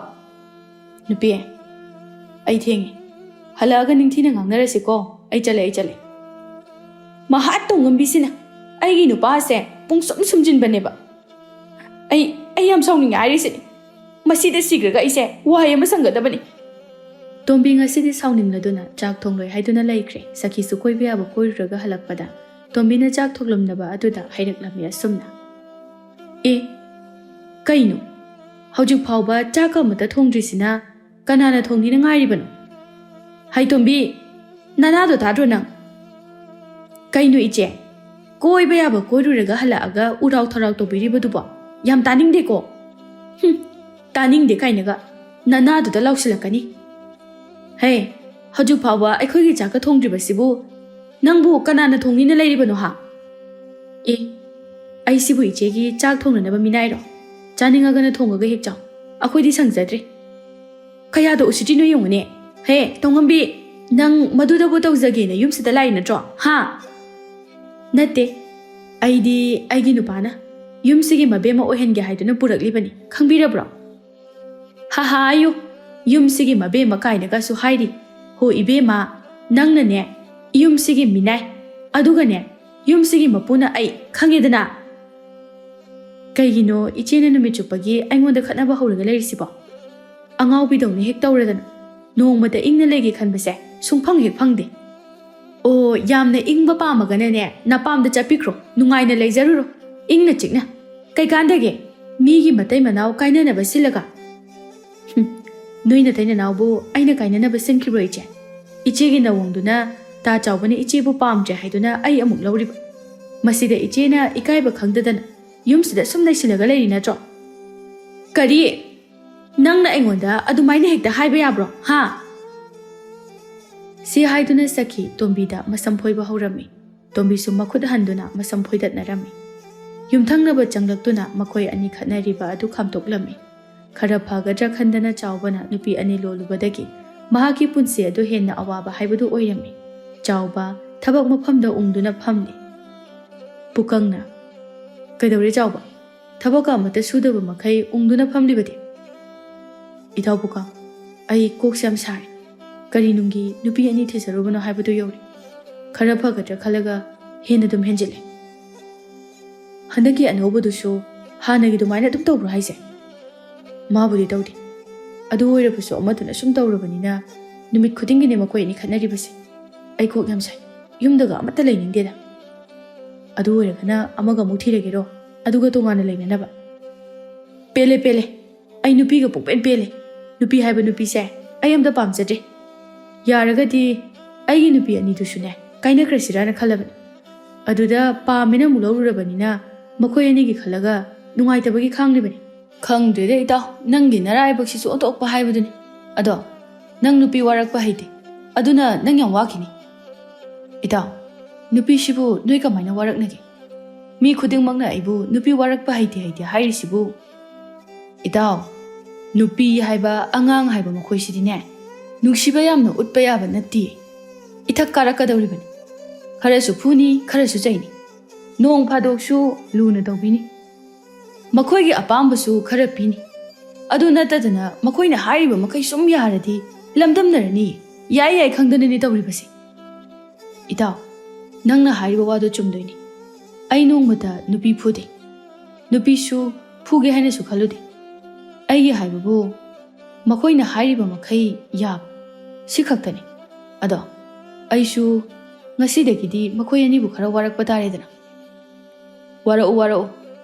"ꯅꯨꯄꯤ, ꯑꯩ ꯊꯦꯡꯉꯦ꯫ ꯍꯜꯂꯛꯑꯒ ꯅꯤꯡꯊꯤꯅ ꯉꯥꯡꯅꯔꯁꯤꯀꯣ꯫ ꯑꯩ ꯆꯠꯂꯦ, ꯑꯩ ꯆꯠꯂꯦ"꯫ ꯃꯍꯥ ꯇꯣꯡꯉꯝꯕꯤꯁꯤꯅ ꯑꯩꯒꯤ ꯅꯨꯄꯥꯁꯦ ꯄꯨꯡꯁꯨꯝ ꯁꯨꯝꯖꯤꯟꯕꯅꯦꯕ꯫ ꯑꯩ, ꯑꯩ ꯌꯥꯝ ꯁꯥꯎꯅꯤꯡꯉꯦ ꯍꯥꯏꯔꯤꯁꯤꯅꯤ꯫ ꯃꯁꯤꯗ ꯁꯤꯈ꯭ꯔꯒ ꯑꯩꯁꯦ ꯋꯥꯍꯩ ꯑꯃ ꯁꯪꯒꯗꯕꯅꯤ꯫ ꯇꯣꯝꯕꯤ ꯉꯁꯤꯗꯤ ꯁꯥꯎꯅꯤꯡꯂꯗꯨꯅ ꯆꯥꯛ ꯊꯣꯡꯂꯣꯏ ꯍꯥꯏꯗꯨꯅ ꯂꯩꯈ꯭ꯔꯦ꯫ ꯁꯈꯤꯁꯨ ꯀꯣꯏꯕ ꯌꯥꯕ ꯀꯣꯏꯔꯨꯔꯒ ꯍꯜꯂꯛꯄꯗ ꯇꯣꯝꯕꯤꯅ ꯆꯥꯛ ꯊꯣꯡꯂꯝꯅꯕ ꯑꯗꯨꯗ ꯍꯥꯏꯔꯛꯂꯝꯃꯤ ꯑꯁꯨꯝꯅ, "ꯑꯦ, ꯀꯩꯅꯣ? ꯍꯧꯖꯤꯛ ꯐꯥꯎꯕ ꯆꯥꯛ ꯑꯃꯠꯇ ꯊꯣꯡꯗ꯭ꯔꯤꯁꯤꯅ ꯀꯅꯥꯅ ꯊꯣꯡꯅꯤꯅ ꯉꯥꯏꯔꯤꯕꯅꯣ? ꯍꯩ ꯇꯣꯝꯕꯤ, ꯅꯅꯥꯗꯣ ꯇꯥꯗ꯭ꯔꯣ ꯅꯪ? ꯀꯩꯅꯣ ꯏꯆꯦ? ꯀꯣꯏꯕ ꯌꯥꯕ ꯀꯣꯏꯔꯨꯔꯒ ꯍꯜꯂꯛꯑꯒ ꯎꯔꯥꯎ ꯊꯔꯥꯎ ꯇꯧꯕꯤꯔꯤꯕꯗꯨꯕꯣ? ꯌꯥꯝ ꯇꯥꯅꯤꯡꯗꯦꯀꯣ꯫ ꯍꯨꯝ, ꯇꯥꯅꯤꯡꯗꯦ ꯀꯥꯏꯅꯒ ꯅꯅꯥꯗꯨꯗ ꯂꯥꯎꯁꯤꯜꯂꯛꯀꯅꯤ꯫ ꯍꯦ, ꯍꯧꯖꯤꯛ ꯐꯥꯎꯕ ꯑꯩꯈꯣꯏꯒꯤ ꯆꯥꯛꯀ ꯊꯣꯡꯗ꯭ꯔꯤꯕꯁꯤꯕꯨ ꯅꯪꯕꯨ ꯀꯅꯥꯅ ꯊꯣꯡꯅꯤꯅ ꯂꯩꯔꯤꯕꯅꯣ ꯍꯥ? ꯑꯦ, ꯑꯩꯁꯤꯕꯨ ꯏꯆꯦꯒꯤ ꯆꯥꯛ ꯊꯣꯡꯅꯅꯕ ꯃꯤꯅꯥꯏꯔꯣ? ꯆꯥꯅꯤꯡꯉꯒꯅ ꯊꯣꯡꯉꯒ ꯍꯦꯛ ꯆꯥꯎ꯫ ꯑꯩꯈꯣꯏꯗꯤ ꯁꯪꯖꯗ꯭ꯔꯦ꯫ ꯀꯌꯥꯗ ꯎꯁꯤꯠꯇ꯭ꯔꯤꯅꯣ ꯌꯦꯡꯉꯨꯅꯦ꯫ ꯍꯦ, ꯇꯣꯡꯉꯝꯕꯤ, ꯅꯪ ꯃꯗꯨꯗꯕꯨ ꯇꯧꯖꯒꯦꯅ ꯌꯨꯝꯁꯤꯗ ꯂꯥꯛꯏ ꯅꯠꯇ꯭ꯔꯣ? ꯍꯥ? ꯅꯠꯇꯦ, ꯑꯩꯗꯤ ꯑꯩꯒꯤ ꯅꯨꯄꯥꯅ ꯌꯨꯝꯁꯤꯒꯤ ꯃꯕꯦꯝꯃ ꯑꯣꯏꯍꯟꯒꯦ ꯍꯥꯏꯗꯨꯅ ꯄꯨꯔꯛꯂꯤꯕꯅꯤ, ꯈꯪꯕꯤꯔꯕ꯭ꯔꯣ? ꯍꯥꯍꯥ ꯑꯌꯨ, ꯌꯨꯝꯁꯤꯒꯤ ꯃꯕꯦꯝꯃ ꯀꯥꯏꯅꯒꯁꯨ ꯍꯥꯏꯔꯤ꯫ ꯍꯣ ꯏꯕꯦꯝꯃ, ꯅꯪꯅꯅꯦ ꯌꯨꯝꯁꯤꯒꯤ ꯃꯤꯅꯥꯏ, ꯑꯗꯨꯒꯅꯦ ꯌꯨꯝꯁꯤꯒꯤ ꯃꯄꯨꯅ ꯑꯩ, ꯈꯪꯉꯦꯗꯅ꯫ ꯀꯩꯒꯤꯅꯣ ꯏꯆꯦꯅ ꯅꯨꯃꯤꯠ ꯆꯨꯞꯄꯒꯤ ꯑꯩꯉꯣꯟꯗ ꯈꯠꯅꯕ ꯍꯧꯔꯒ ꯂꯩꯔꯤꯁꯤꯕꯣ? ꯑꯉꯥꯎꯕꯤꯗꯧꯅ ꯍꯦꯛ ꯇꯧꯔꯗꯅ꯫ ꯅꯣꯡꯃꯇ ꯏꯪꯅ ꯂꯩꯒꯦ ꯈꯟꯕꯁꯦ ꯁꯨꯡꯐꯪ ꯍꯦꯛ ꯐꯪꯗꯦ꯫ ꯑꯣ, ꯌꯥꯝꯅ ꯏꯪꯕ ꯄꯥꯝꯃꯒꯅꯅꯦ ꯅꯄꯥꯝꯗ ꯆꯠꯄꯤꯈ꯭ꯔꯣ, ꯅꯨꯡꯉꯥꯏꯅ ꯂꯩꯖꯔꯨꯔꯣ, ꯏꯪꯅ ꯆꯤꯛꯅ꯫ ꯀꯩꯀꯥꯟꯗꯒꯦ ꯃꯤꯒꯤ ꯃꯇꯩ ꯃꯅꯥꯎ ꯀꯥꯏꯅꯅꯕ ꯁꯤꯜꯂꯒ? ꯍꯨꯝ, ꯅꯣꯏ ꯅꯇꯩ ꯅꯅꯥꯎꯕꯨ ꯑꯩꯅ ꯀꯥꯏꯅꯅꯕ ꯁꯤꯟꯈꯤꯕ꯭ꯔꯣ ꯏꯆꯦ? ꯏꯆꯦꯒꯤ ꯅꯋꯣꯡꯗꯨꯅ ꯇꯥ ꯆꯥꯎꯕꯅ ꯏꯆꯦꯕꯨ ꯄꯥꯝꯗ꯭ꯔꯦ ꯍꯥꯏꯗꯨꯅ ꯑꯩ ꯑꯃꯨꯛ ꯂꯧꯔꯤꯕ꯫ ꯃꯁꯤꯗ ꯏꯆꯦꯅ ꯏꯀꯥꯏꯕ ꯈꯪꯗꯗꯅ ꯌꯨꯝꯁꯤꯗ ꯁꯨꯝ ꯂꯩꯁꯤꯜꯂꯒ ꯂꯩꯔꯤ ꯅꯠꯇ꯭ꯔꯣ? ꯀꯔꯤ? ꯅꯪꯅ ꯑꯩꯉꯣꯟꯗ ꯑꯗꯨꯃꯥꯏꯅ ꯍꯦꯛꯇ ꯍꯥꯏꯕ ꯌꯥꯕ꯭ꯔꯣ? ꯍꯥ? ꯁꯤ ꯍꯥꯏꯗꯨꯅ ꯁꯈꯤ ꯇꯣꯝꯕꯤꯗ ꯃꯁꯝ ꯐꯣꯏꯕ ꯍꯧꯔꯝꯃꯤ꯫ ꯇꯣꯝꯕꯤꯁꯨ ꯃꯈꯨꯠ ꯍꯟꯗꯨꯅ ꯃꯁꯝ ꯐꯣꯏꯗꯠꯅꯔꯝꯃꯤ꯫ ꯌꯨꯝꯊꯪꯅꯕ ꯆꯪꯂꯛꯇꯨꯅ ꯃꯈꯣꯏ ꯑꯅꯤ ꯈꯠꯅꯔꯤꯕ ꯑꯗꯨ ꯈꯥꯝꯗꯣꯛꯂꯝꯃꯤ꯫ ꯈꯔ ꯐꯒꯗ꯭ꯔꯥ ꯈꯟꯗꯅ ꯆꯥꯎꯕꯅ ꯅꯨꯄꯤ ꯑꯅꯤ ꯂꯣꯜꯂꯨꯕꯗꯒꯤ ꯃꯍꯥꯛꯀꯤ ꯄꯨꯟꯁꯤ ꯑꯗꯨ ꯍꯦꯟꯅ ꯑꯋꯥꯕ ꯍꯥꯏꯕꯗꯨ ꯑꯣꯏꯔꯝꯃꯤ꯫ ꯆꯥꯎꯕ ꯊꯕꯛ ꯃꯐꯝꯗ ꯎꯪꯗꯨꯅ ꯐꯝꯂꯤ꯫ ꯄꯨꯀꯪꯅ, "ꯀꯩꯗꯧꯔꯦ ꯆꯥꯎꯕ? ꯊꯕꯛꯀ ꯑꯃꯠꯇ ꯁꯨꯗꯕ ꯃꯈꯩ ꯎꯪꯗꯨꯅ ꯐꯝꯂꯤꯕꯗꯤ?" "ꯏꯇꯥꯎ ꯄꯨꯀꯪ, ꯑꯩ ꯀꯣꯛꯁꯦ ꯌꯥꯝ ꯁꯥꯔꯦ꯫ ꯀꯔꯤ ꯅꯨꯡꯒꯤ ꯅꯨꯄꯤ ꯑꯅꯤ ꯊꯤꯖꯔꯨꯕꯅꯣ ꯍꯥꯏꯕꯗꯨ ꯌꯧꯔꯦ꯫ ꯈꯔ ꯐꯒꯗ꯭ꯔꯥ ꯈꯜꯂꯒ ꯍꯦꯟꯅ ꯑꯗꯨꯝ ꯍꯦꯟꯖꯤꯜꯂꯦ꯫ ꯍꯟꯗꯛꯀꯤ ꯑꯅꯧꯕꯗꯨꯁꯨ ꯍꯥꯟꯅꯒꯤ ꯑꯗꯨꯃꯥꯏꯅ ꯑꯗꯨꯝ ꯇꯧꯕ꯭ꯔꯣ ꯍꯥꯏꯁꯦ?" ꯃꯥꯕꯨꯗꯤ ꯇꯧꯗꯦ꯫ ꯑꯗꯨ ꯑꯣꯏꯔꯕꯁꯨ ꯑꯃꯗꯨꯅ ꯁꯨꯝ ꯇꯧꯔꯕꯅꯤꯅ ꯅꯨꯃꯤꯠ ꯈꯨꯗꯤꯡꯒꯤꯅꯦ ꯃꯈꯣꯏ ꯑꯅꯤ ꯈꯠꯅꯔꯤꯕꯁꯦ꯫ ꯑꯩ ꯀꯣꯛ ꯌꯥꯝ ꯁꯥꯏ꯫ ꯌꯨꯝꯗꯒ ꯑꯃꯠꯇ ꯂꯩꯅꯤꯡꯗꯦꯗ꯫ ꯑꯗꯨ ꯑꯣꯏꯔꯒꯅ ꯑꯃꯒ ꯑꯃꯨꯛ ꯊꯤꯔꯒꯦꯔꯣ? ꯑꯗꯨꯒ ꯇꯣꯉꯥꯟꯅ ꯂꯩꯅꯅꯕ? ꯄꯦꯜꯂꯦ, ꯄꯦꯜꯂꯦ꯫ ꯑꯩ ꯅꯨꯄꯤꯒ ꯄꯨꯡꯄꯦꯟ ꯄꯦꯜꯂꯦ꯫ ꯅꯨꯄꯤ ꯍꯥꯏꯕ ꯅꯨꯄꯤꯁꯦ ꯑꯩ ꯑꯝꯇ ꯄꯥꯝꯖꯗ꯭ꯔꯦ꯫ ꯌꯥꯔꯒꯗꯤ ꯑꯩꯒꯤ ꯅꯨꯄꯤ ꯑꯅꯤꯗꯨꯁꯨꯅꯦ ꯀꯥꯏꯅꯈ꯭ꯔꯁꯤꯔꯥꯅ ꯈꯜꯂꯕꯅꯤ꯫ ꯑꯗꯨꯗ ꯄꯥꯝꯃꯦꯅ ꯑꯃꯨꯛ ꯂꯧꯔꯨꯔꯕꯅꯤꯅ ꯃꯈꯣꯏ ꯑꯅꯤꯒꯤ ꯈꯜꯂꯒ ꯅꯨꯡꯉꯥꯏꯇꯕꯒꯤ ꯈꯥꯡꯂꯤꯕꯅꯤ꯫ ꯈꯪꯗ꯭ꯔꯦꯗ ꯏꯇꯥꯎ, ꯅꯪꯒꯤ ꯅꯔꯥꯏꯕꯛꯁꯤꯁꯨ ꯑꯣꯟꯊꯣꯛꯄ ꯍꯥꯏꯕꯗꯨꯅꯤ꯫ ꯑꯗꯣ ꯅꯪ ꯅꯨꯄꯤ ꯋꯥꯔꯛꯄ ꯍꯩꯇꯦ, ꯑꯗꯨꯅ ꯅꯪ ꯌꯥꯝ ꯋꯥꯈꯤꯅꯤ꯫ ꯏꯇꯥꯎ, ꯅꯨꯄꯤꯁꯤꯕꯨ ꯅꯣꯏ ꯀꯃꯥꯏꯅ ꯋꯥꯔꯛꯅꯒꯦ? ꯃꯤ ꯈꯨꯗꯤꯡꯃꯛꯅ ꯑꯩꯕꯨ ꯅꯨꯄꯤ ꯋꯥꯔꯛꯄ ꯍꯩꯇꯦ ꯍꯩꯇꯦ ꯍꯥꯏꯔꯤꯁꯤꯕꯨ? ꯏꯇꯥꯎ, ꯅꯨꯄꯤ ꯍꯥꯏꯕ, ꯑꯉꯥꯡ ꯍꯥꯏꯕ ꯃꯈꯣꯏꯁꯤꯗꯤꯅꯦ, ꯅꯨꯡꯁꯤꯕ ꯌꯥꯝꯅ ꯎꯠꯄ ꯌꯥꯕ ꯅꯠꯇꯦ꯫ ꯏꯊꯛ ꯀꯥꯔꯛꯀꯗꯧꯔꯤꯕꯅꯤ꯫ ꯈꯔꯁꯨ ꯐꯨꯅꯤ, ꯈꯔꯁꯨ ꯆꯩꯅꯤ꯫ ꯅꯣꯡ ꯐꯥꯗꯣꯛꯁꯨ ꯂꯨꯅ ꯇꯧꯕꯤꯅꯤ꯫ ꯃꯈꯣꯏꯒꯤ ꯑꯄꯥꯝꯕꯁꯨ ꯈꯔ ꯄꯤꯅꯤ꯫ ꯑꯗꯨ ꯅꯠꯇꯗꯅ ꯃꯈꯣꯏꯅ ꯍꯥꯏꯔꯤꯕ ꯃꯈꯩ ꯁꯨꯝ ꯌꯥꯔꯗꯤ ꯂꯝꯗꯝꯅꯔꯅꯤ꯫ ꯌꯥꯏ ꯌꯥꯏ ꯈꯪꯗꯅꯅꯤ ꯇꯧꯔꯤꯕꯁꯦ꯫ ꯏꯇꯥꯎ, ꯅꯪꯅ ꯍꯥꯏꯔꯤꯕ ꯋꯥꯗꯣ ꯆꯨꯝꯗꯣꯏꯅꯤ꯫ ꯑꯩ ꯅꯣꯡꯃꯇ ꯅꯨꯄꯤ ꯐꯨꯗꯦ꯫ ꯅꯨꯄꯤꯁꯨ ꯐꯨꯒꯦ ꯍꯥꯏꯅꯁꯨ ꯈꯜꯂꯨꯗꯦ꯫ ꯑꯩꯒꯤ ꯍꯥꯏꯕꯕꯨ ꯃꯈꯣꯏꯅ ꯍꯥꯏꯔꯤꯕ ꯃꯈꯩ ꯌꯥꯕ, ꯁꯤ ꯈꯛꯇꯅꯤ꯫ ꯑꯗꯣ ꯑꯩꯁꯨ ꯉꯁꯤꯗꯒꯤꯗꯤ ꯃꯈꯣꯏ ꯑꯅꯤꯕꯨ ꯈꯔ ꯋꯥꯔꯛꯄ ꯇꯥꯔꯦꯗꯅ꯫ ꯋꯥꯔꯛꯎ, ꯋꯥꯔꯛꯎ꯫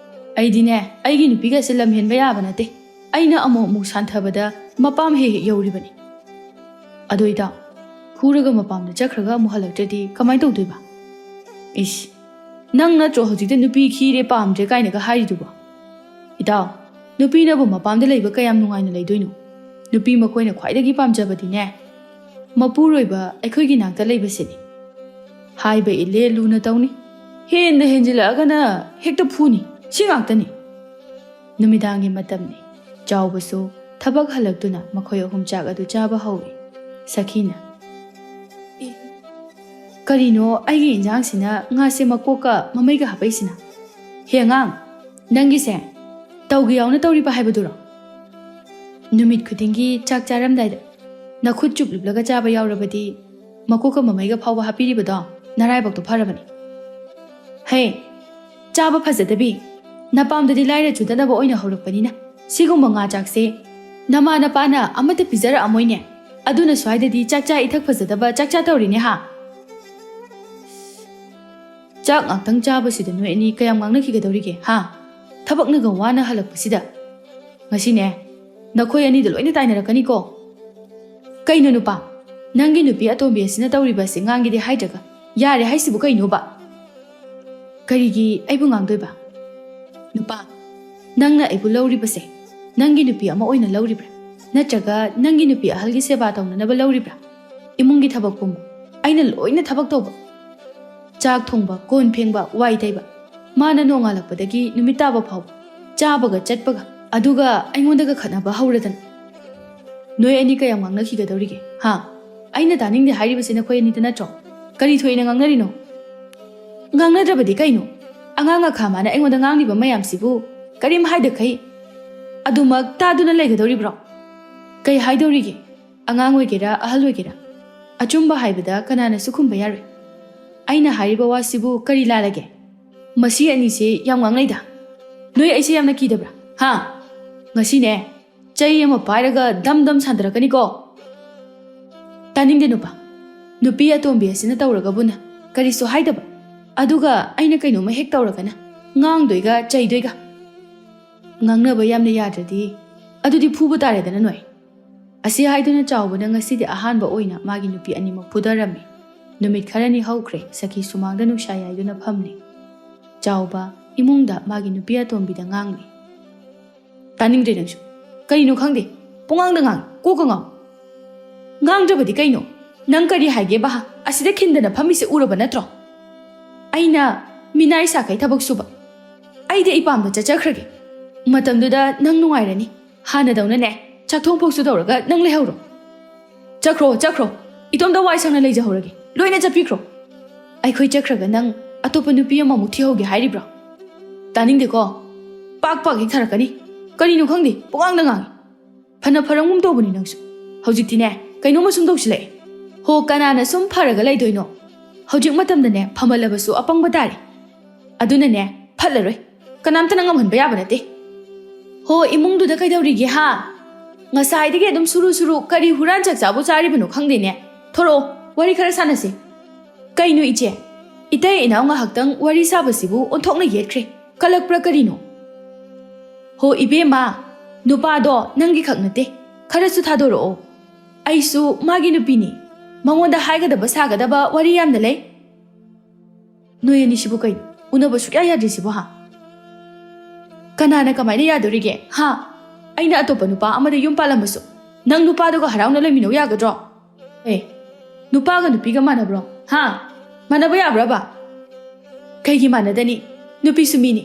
ꯑꯩꯗꯤꯅꯦ, ꯑꯩꯒꯤ ꯅꯨꯄꯤꯒꯁꯦ ꯂꯝ ꯍꯦꯟꯕ ꯌꯥꯕ ꯅꯠꯇꯦ꯫ ꯑꯩꯅ ꯑꯃꯨꯛ ꯑꯃꯨꯛ ꯁꯥꯟꯊꯕꯗ ꯃꯄꯥꯝ ꯍꯦꯛ ꯍꯦꯛ ꯌꯧꯔꯤꯕꯅꯤ꯫ ꯑꯗꯣ ꯏꯇꯥꯎ, ꯐꯨꯔꯒ ꯃꯄꯥꯝꯗ ꯆꯠꯈ꯭ꯔꯒ ꯑꯃꯨꯛ ꯍꯜꯂꯛꯇ꯭ꯔꯗꯤ ꯀꯃꯥꯏꯅ ꯇꯧꯗꯣꯏꯕ? ꯏꯁ, ꯅꯪ ꯅꯠꯇ꯭ꯔꯣ ꯍꯧꯖꯤꯛꯇ ꯅꯨꯄꯤ ꯈꯤꯔꯦ, ꯄꯥꯝꯗ꯭ꯔꯦ ꯀꯥꯏꯅꯒ ꯍꯥꯏꯔꯤꯗꯨꯕꯣ? ꯏꯇꯥꯎ, ꯅꯨꯄꯤꯅꯕꯨ ꯃꯄꯥꯝꯗ ꯂꯩꯕ ꯀꯌꯥꯝ ꯅꯨꯡꯉꯥꯏꯅ ꯂꯩꯗꯣꯏꯅꯣ? ꯅꯨꯄꯤ ꯃꯈꯣꯏꯅ ꯈ꯭ꯋꯥꯏꯗꯒꯤ ꯄꯥꯝꯖꯕꯗꯤꯅꯦ, ꯃꯄꯨꯔꯣꯏꯕ ꯑꯩꯈꯣꯏꯒꯤ ꯅꯥꯛꯇ ꯂꯩꯕꯁꯤꯅꯤ꯫ ꯍꯥꯏꯕ ꯏꯜꯂꯦ, ꯂꯨꯅ ꯇꯧꯅꯤ꯫ ꯍꯦꯟꯅ ꯍꯦꯟꯖꯤꯜꯂꯛꯑꯒꯅ ꯍꯦꯛꯇ ꯐꯨꯅꯤ꯫ ꯁꯤ ꯉꯥꯛꯇꯅꯤ꯫ ꯅꯨꯃꯤꯗꯥꯡꯒꯤ ꯃꯇꯝꯅꯤ꯫ ꯆꯥꯎꯕꯁꯨ ꯊꯕꯛ ꯍꯜꯂꯛꯇꯨꯅ ꯃꯈꯣꯏ ꯑꯍꯨꯝ ꯆꯥꯛ ꯑꯗꯨ ꯆꯥꯕ ꯍꯧꯏ꯫ ꯁꯈꯤꯅ, "ꯏ, ꯀꯔꯤꯅꯣ ꯑꯩꯒꯤ ꯏꯟꯖꯥꯡꯁꯤꯅ ꯉꯥꯁꯦ ꯃꯀꯣꯛꯀ ꯃꯃꯩꯒ ꯍꯥꯞꯄꯛꯏꯁꯤꯅ? ꯍꯦ ꯑꯉꯥꯡ, ꯅꯪꯒꯤꯁꯦ ꯇꯧꯒꯦ ꯌꯥꯎꯅ ꯇꯧꯔꯤꯕ ꯍꯥꯏꯕꯗꯨꯔꯣ? ꯅꯨꯃꯤꯠ ꯈꯨꯗꯤꯡꯒꯤ ꯆꯥꯛ ꯆꯥꯔꯝꯗꯥꯏꯗ ꯅꯈꯨꯠ ꯆꯨꯞꯂꯨꯞꯂꯒ ꯆꯥꯕ ꯌꯥꯎꯔꯕꯗꯤ ꯃꯀꯣꯛꯀ ꯃꯃꯩꯒ ꯐꯥꯎꯕ ꯍꯥꯞꯄꯤꯔꯤꯕꯗꯣ ꯅꯔꯥꯏꯕꯛꯇꯣ ꯐꯔꯕꯅꯤ꯫ ꯍꯦ, ꯆꯥꯕ ꯐꯖꯗꯕꯤ, ꯅꯄꯥꯝꯗꯗꯤ ꯂꯥꯏꯔ ꯆꯨꯗꯅꯕ ꯑꯣꯏꯅ ꯍꯧꯔꯛꯄꯅꯤꯅ ꯁꯤꯒꯨꯝꯕ ꯉꯥ ꯆꯥꯛꯁꯦ ꯅꯃꯥ ꯅꯄꯥꯅ ꯑꯃꯠꯇ ꯄꯤꯖꯔꯛꯑꯝꯃꯣꯏꯅꯦ꯫ ꯑꯗꯨꯅ ꯁ꯭ꯋꯥꯏꯗꯗꯤ ꯆꯥꯛꯆꯥ ꯏꯊꯛ ꯐꯖꯗꯕ ꯆꯥꯛꯆꯥ ꯇꯧꯔꯤꯅꯦ ꯍꯥ? ꯆꯥꯛ ꯉꯥꯛꯇꯪ ꯆꯥꯕꯁꯤꯗ ꯅꯣꯏ ꯑꯅꯤ ꯀꯌꯥꯝ ꯉꯥꯡꯅꯈꯤꯒꯗꯧꯔꯤꯒꯦ ꯍꯥ? ꯊꯕꯛꯅꯒ ꯋꯥꯅ ꯍꯜꯂꯛꯄꯁꯤꯗ꯫ ꯉꯁꯤꯅꯦ ꯅꯈꯣꯏ ꯑꯅꯤꯗ ꯂꯣꯏꯅ ꯇꯥꯏꯅꯔꯛꯀꯅꯤꯀꯣ꯫ ꯀꯩꯅꯣ ꯅꯨꯄꯥ? ꯅꯪꯒꯤ ꯅꯨꯄꯤ ꯑꯇꯣꯝꯕꯤ ꯑꯁꯤꯅ ꯇꯧꯔꯤꯕ ꯑꯁꯤ ꯉꯥꯡꯒꯦꯗꯤ ꯍꯥꯏꯗ꯭ꯔꯒ ꯌꯥꯔꯦ ꯍꯥꯏꯁꯤꯕꯨ ꯀꯩꯅꯣꯕ? ꯀꯔꯤꯒꯤ ꯑꯩꯕꯨ ꯉꯥꯡꯗꯣꯏꯕ? ꯅꯨꯄꯥ, ꯅꯪꯅ ꯑꯩꯕꯨ ꯂꯧꯔꯤꯕꯁꯦ ꯅꯪꯒꯤ ꯅꯨꯄꯤ ꯑꯃ ꯑꯣꯏꯅ ꯂꯧꯔꯤꯕ꯭ꯔꯥ? ꯅꯠꯇ꯭ꯔꯒ ꯅꯪꯒꯤ ꯅꯨꯄꯤ ꯑꯍꯜꯒꯤ ꯁꯦꯕꯥ ꯇꯧꯅꯅꯕ ꯂꯧꯔꯤꯕ꯭ꯔꯥ? ꯏꯃꯨꯡꯒꯤ ꯊꯕꯛ ꯄꯨꯝꯕ ꯑꯩꯅ ꯂꯣꯏꯅ ꯊꯕꯛ ꯇꯧꯕ, ꯆꯥꯛ ꯊꯣꯡꯕ, ꯀꯣꯟ ꯐꯦꯡꯕ, ꯋꯥꯏ ꯇꯩꯕ, ꯃꯥꯅ ꯅꯣꯡꯉꯥꯜꯂꯛꯄꯗꯒꯤ ꯅꯨꯃꯤꯠ ꯇꯥꯕ ꯐꯥꯎꯕ ꯆꯥꯕꯒ ꯆꯠꯄꯒ, ꯑꯗꯨꯒ ꯑꯩꯉꯣꯟꯗꯒ ꯈꯠꯅꯕ ꯍꯧꯔꯗꯅ꯫ ꯅꯣꯏ ꯑꯅꯤ ꯀꯌꯥꯝ ꯉꯥꯡꯅꯈꯤꯒꯗꯧꯔꯤꯒꯦ ꯍꯥ? ꯑꯩꯅ ꯇꯥꯅꯤꯡꯗꯦ ꯍꯥꯏꯔꯤꯕꯁꯦ ꯅꯈꯣꯏ ꯑꯅꯤꯗ ꯅꯠꯇ꯭ꯔꯣ? ꯀꯔꯤ ꯊꯣꯛꯏꯅ ꯉꯥꯡꯅꯔꯤꯅꯣ? ꯉꯥꯡꯅꯗ꯭ꯔꯕꯗꯤ ꯀꯩꯅꯣ? ꯑꯉꯥꯡ ꯑꯈꯥ ꯃꯥꯅ ꯑꯩꯉꯣꯟꯗ ꯉꯥꯡꯂꯤꯕ ꯃꯌꯥꯝꯁꯤꯕꯨ ꯀꯔꯤꯝ ꯍꯥꯏꯗꯈꯩ ꯑꯗꯨꯃꯛ ꯇꯥꯗꯨꯅ ꯂꯩꯒꯗꯧꯔꯤꯕ꯭ꯔꯣ? ꯀꯩ ꯍꯥꯏꯗꯧꯔꯤꯒꯦ? ꯑꯉꯥꯡ ꯑꯣꯏꯒꯦꯔꯥ ꯑꯍꯜ ꯑꯣꯏꯒꯦꯔꯥ, ꯑꯆꯨꯝꯕ ꯍꯥꯏꯕꯗ ꯀꯅꯥꯅꯁꯨ ꯈꯨꯝꯕ ꯌꯥꯔꯣꯏ꯫ ꯑꯩꯅ ꯍꯥꯏꯔꯤꯕ ꯋꯥꯁꯤꯕꯨ ꯀꯔꯤ ꯂꯥꯜꯂꯒꯦ? ꯃꯁꯤ ꯑꯅꯤꯁꯦ ꯌꯥꯝ ꯉꯥꯡꯅꯩꯗ꯫ ꯅꯣꯏ ꯑꯩꯁꯦ ꯌꯥꯝꯅ ꯀꯤꯗꯕ꯭ꯔꯥ ꯍꯥ? ꯉꯁꯤꯅꯦ ꯆꯩ ꯑꯃ ꯄꯥꯏꯔꯒ ꯗꯝ ꯗꯝ ꯁꯥꯟꯗꯔꯛꯀꯅꯤꯀꯣ꯫ ꯇꯥꯅꯤꯡꯗꯦ ꯅꯨꯄꯥ꯫ ꯅꯨꯄꯤ ꯑꯇꯣꯝꯕꯤ ꯑꯁꯤꯅ ꯇꯧꯔꯒꯕꯨꯅ ꯀꯔꯤꯁꯨ ꯍꯥꯏꯗꯕ, ꯑꯗꯨꯒ ꯑꯩꯅ ꯀꯩꯅꯣꯝꯃ ꯍꯦꯛ ꯇꯧꯔꯒꯅ ꯉꯥꯡꯗꯣꯏꯒ ꯆꯩꯗꯣꯏꯒ꯫ ꯉꯥꯡꯅꯕ ꯌꯥꯝꯅ ꯌꯥꯗ꯭ꯔꯗꯤ ꯑꯗꯨꯗꯤ ꯐꯨꯕ ꯇꯥꯔꯦꯗꯅ ꯅꯣꯏ꯫ ꯑꯁꯤ ꯍꯥꯏꯗꯨꯅ ꯆꯥꯎꯕꯅ ꯉꯁꯤꯗꯤ ꯑꯍꯥꯟꯕ ꯑꯣꯏꯅ ꯃꯥꯒꯤ ꯅꯨꯄꯤ ꯑꯅꯤꯃꯛ ꯐꯨꯗꯔꯝꯃꯤ꯫ ꯅꯨꯃꯤꯠ ꯈꯔꯅꯤ ꯍꯧꯈ꯭ꯔꯦ ꯁꯈꯤ ꯁꯨꯃꯥꯡꯗ ꯅꯨꯡꯁꯥ ꯌꯥꯏꯗꯨꯅ ꯐꯝꯂꯤ꯫ ꯆꯥꯎꯕ ꯏꯃꯨꯡꯗ ꯃꯥꯒꯤ ꯅꯨꯄꯤ ꯑꯇꯣꯝꯕꯤꯗ ꯉꯥꯡꯂꯤ꯫ ꯇꯥꯅꯤꯡꯗ꯭ꯔꯦ ꯅꯪꯁꯨ꯫ ꯀꯔꯤꯅꯣ ꯈꯪꯗꯦ, ꯄꯨꯡꯉꯥꯡꯗ ꯉꯥꯡ, ꯀꯣꯛꯀ ꯉꯥꯎ꯫ ꯉꯥꯡꯗ꯭ꯔꯕꯗꯤ ꯀꯩꯅꯣ? ꯅꯪ ꯀꯔꯤ ꯍꯥꯏꯒꯦꯕ ꯍꯥ? ꯑꯁꯤꯗ ꯈꯤꯟꯗꯅ ꯐꯝꯃꯤꯁꯦ ꯎꯔꯕ ꯅꯠꯇ꯭ꯔꯣ? ꯑꯩꯅ ꯃꯤꯅꯥꯏ ꯁꯥꯈꯩ ꯊꯕꯛ ꯁꯨꯕ꯫ ꯑꯩꯗꯤ ꯑꯩ ꯄꯥꯝꯕ ꯆꯠꯆꯈ꯭ꯔꯒꯦ꯫ ꯃꯇꯝꯗꯨꯗ ꯅꯪ ꯅꯨꯡꯉꯥꯏꯔꯅꯤ꯫ ꯍꯥꯟꯅꯗꯧꯅꯅꯦ ꯆꯥꯛꯊꯣꯡ ꯐꯥꯎꯁꯨ ꯇꯧꯔꯒ ꯅꯪ ꯂꯩꯍꯧꯔꯣ꯫ ꯆꯠꯈ꯭ꯔꯣ ꯆꯠꯈ꯭ꯔꯣ, ꯏꯇꯣꯝꯇ ꯋꯥꯏ ꯁꯪꯅ ꯂꯩꯖꯍꯧꯔꯒꯦ꯫ ꯂꯣꯏꯅ ꯆꯠꯄꯤꯈ꯭ꯔꯣ꯫ ꯑꯩꯈꯣꯏ ꯆꯠꯈ꯭ꯔꯒ ꯅꯪ ꯑꯇꯣꯞꯄ ꯅꯨꯄꯤ ꯑꯃꯃꯨꯛ ꯊꯤꯍꯧꯒꯦ ꯍꯥꯏꯔꯤꯕ꯭ꯔꯣ? ꯇꯥꯅꯤꯡꯗꯦꯀꯣ꯫ ꯄꯥꯛ ꯄꯥꯛ ꯍꯦꯛ ꯊꯥꯔꯛꯀꯅꯤ꯫ ꯀꯔꯤꯅꯣ ꯈꯪꯗꯦ, ꯄꯨꯡꯉꯥꯡꯗ ꯉꯥꯡꯉꯤ꯫ ꯐꯅ ꯐꯔꯝꯒꯨꯝ ꯇꯧꯕꯅꯤ ꯅꯪꯁꯨ꯫ ꯍꯧꯖꯤꯛꯇꯤꯅꯦ ꯀꯩꯅꯣꯝꯃ ꯁꯨꯝ ꯇꯧꯁꯤꯜꯂꯛꯑꯦ꯫ ꯍꯣ, ꯀꯅꯥꯅ ꯁꯨꯝ ꯐꯔꯒ ꯂꯩꯗꯣꯏꯅꯣ? ꯍꯧꯖꯤꯛ ꯃꯇꯝꯗꯅꯦ ꯐꯃꯜꯂꯕꯁꯨ ꯑꯄꯪꯕ ꯇꯥꯔꯦ꯫ ꯑꯗꯨꯅꯅꯦ ꯐꯠꯂꯔꯣꯏ꯫ ꯀꯅꯥꯝꯇꯅ ꯉꯝꯍꯟꯕ ꯌꯥꯕ ꯅꯠꯇꯦ꯫ ꯍꯣ, ꯏꯃꯨꯡꯗꯨꯗ ꯀꯩꯗꯧꯔꯤꯒꯦ ꯍꯥ? ꯉꯁꯥꯏꯗꯒꯤ ꯑꯗꯨꯝ ꯁꯨꯔꯨ ꯁꯨꯔꯨ ꯀꯔꯤ ꯍꯨꯔꯥꯟ ꯆꯥꯛ ꯆꯥꯕꯨ ꯆꯥꯔꯤꯕꯅꯣ ꯈꯪꯗꯦꯅꯦ꯫ ꯊꯣꯔꯛꯑꯣ, ꯋꯥꯔꯤ ꯈꯔ ꯁꯥꯟꯅꯁꯤ꯫ ꯀꯩꯅꯣ ꯏꯆꯦ? ꯏꯇꯩ ꯏꯅꯥꯎ ꯉꯥꯏꯍꯥꯛꯇꯪ ꯋꯥꯔꯤ ꯁꯥꯕꯁꯤꯕꯨ ꯑꯣꯟꯊꯣꯛꯅ ꯌꯦꯠꯈ꯭ꯔꯦ꯫ ꯀꯂꯛꯄ꯭ꯔꯥ ꯀꯔꯤꯅꯣ? ꯍꯣ ꯏꯕꯦꯝꯃ, ꯅꯨꯄꯥꯗꯣ ꯅꯪꯒꯤ ꯈꯛ ꯅꯠꯇꯦ, ꯈꯔꯁꯨ ꯊꯥꯗꯣꯔꯛꯑꯣ꯫ ꯑꯩꯁꯨ ꯃꯥꯒꯤ ꯅꯨꯄꯤꯅꯤ꯫ ꯃꯉꯣꯟꯗ ꯍꯥꯏꯒꯗꯕ ꯁꯥꯒꯗꯕ ꯋꯥꯔꯤ ꯌꯥꯝꯅ ꯂꯩ꯫ ꯅꯣꯏ ꯑꯅꯤꯁꯤꯕꯨ ꯀꯩꯅꯣ? ꯎꯅꯕ ꯁꯨꯛꯌꯥ ꯌꯥꯗ꯭ꯔꯤꯁꯤꯕꯨ ꯍꯥ? ꯀꯅꯥꯅ ꯀꯃꯥꯏꯅ ꯌꯥꯗꯣꯔꯤꯒꯦ ꯍꯥ? ꯑꯩꯅ ꯑꯇꯣꯞꯄ ꯅꯨꯄꯥ ꯑꯃꯗ ꯌꯨꯝ ꯄꯥꯜꯂꯝꯃꯁꯨ ꯅꯪ ꯅꯨꯄꯥꯗꯨꯒ ꯍꯔꯥꯎꯅ ꯂꯩꯃꯤꯟꯅꯧ ꯌꯥꯒꯗ꯭ꯔꯣ? ꯑꯦ, ꯅꯨꯄꯥꯒ ꯅꯨꯄꯤꯒ ꯃꯥꯟꯅꯕ꯭ꯔꯣ ꯍꯥ? ꯃꯥꯟꯅꯕ ꯌꯥꯕ꯭ꯔꯕ? ꯀꯩꯒꯤ ꯃꯥꯟꯅꯗꯅꯤ? ꯅꯨꯄꯤꯁꯨ ꯃꯤꯅꯤ꯫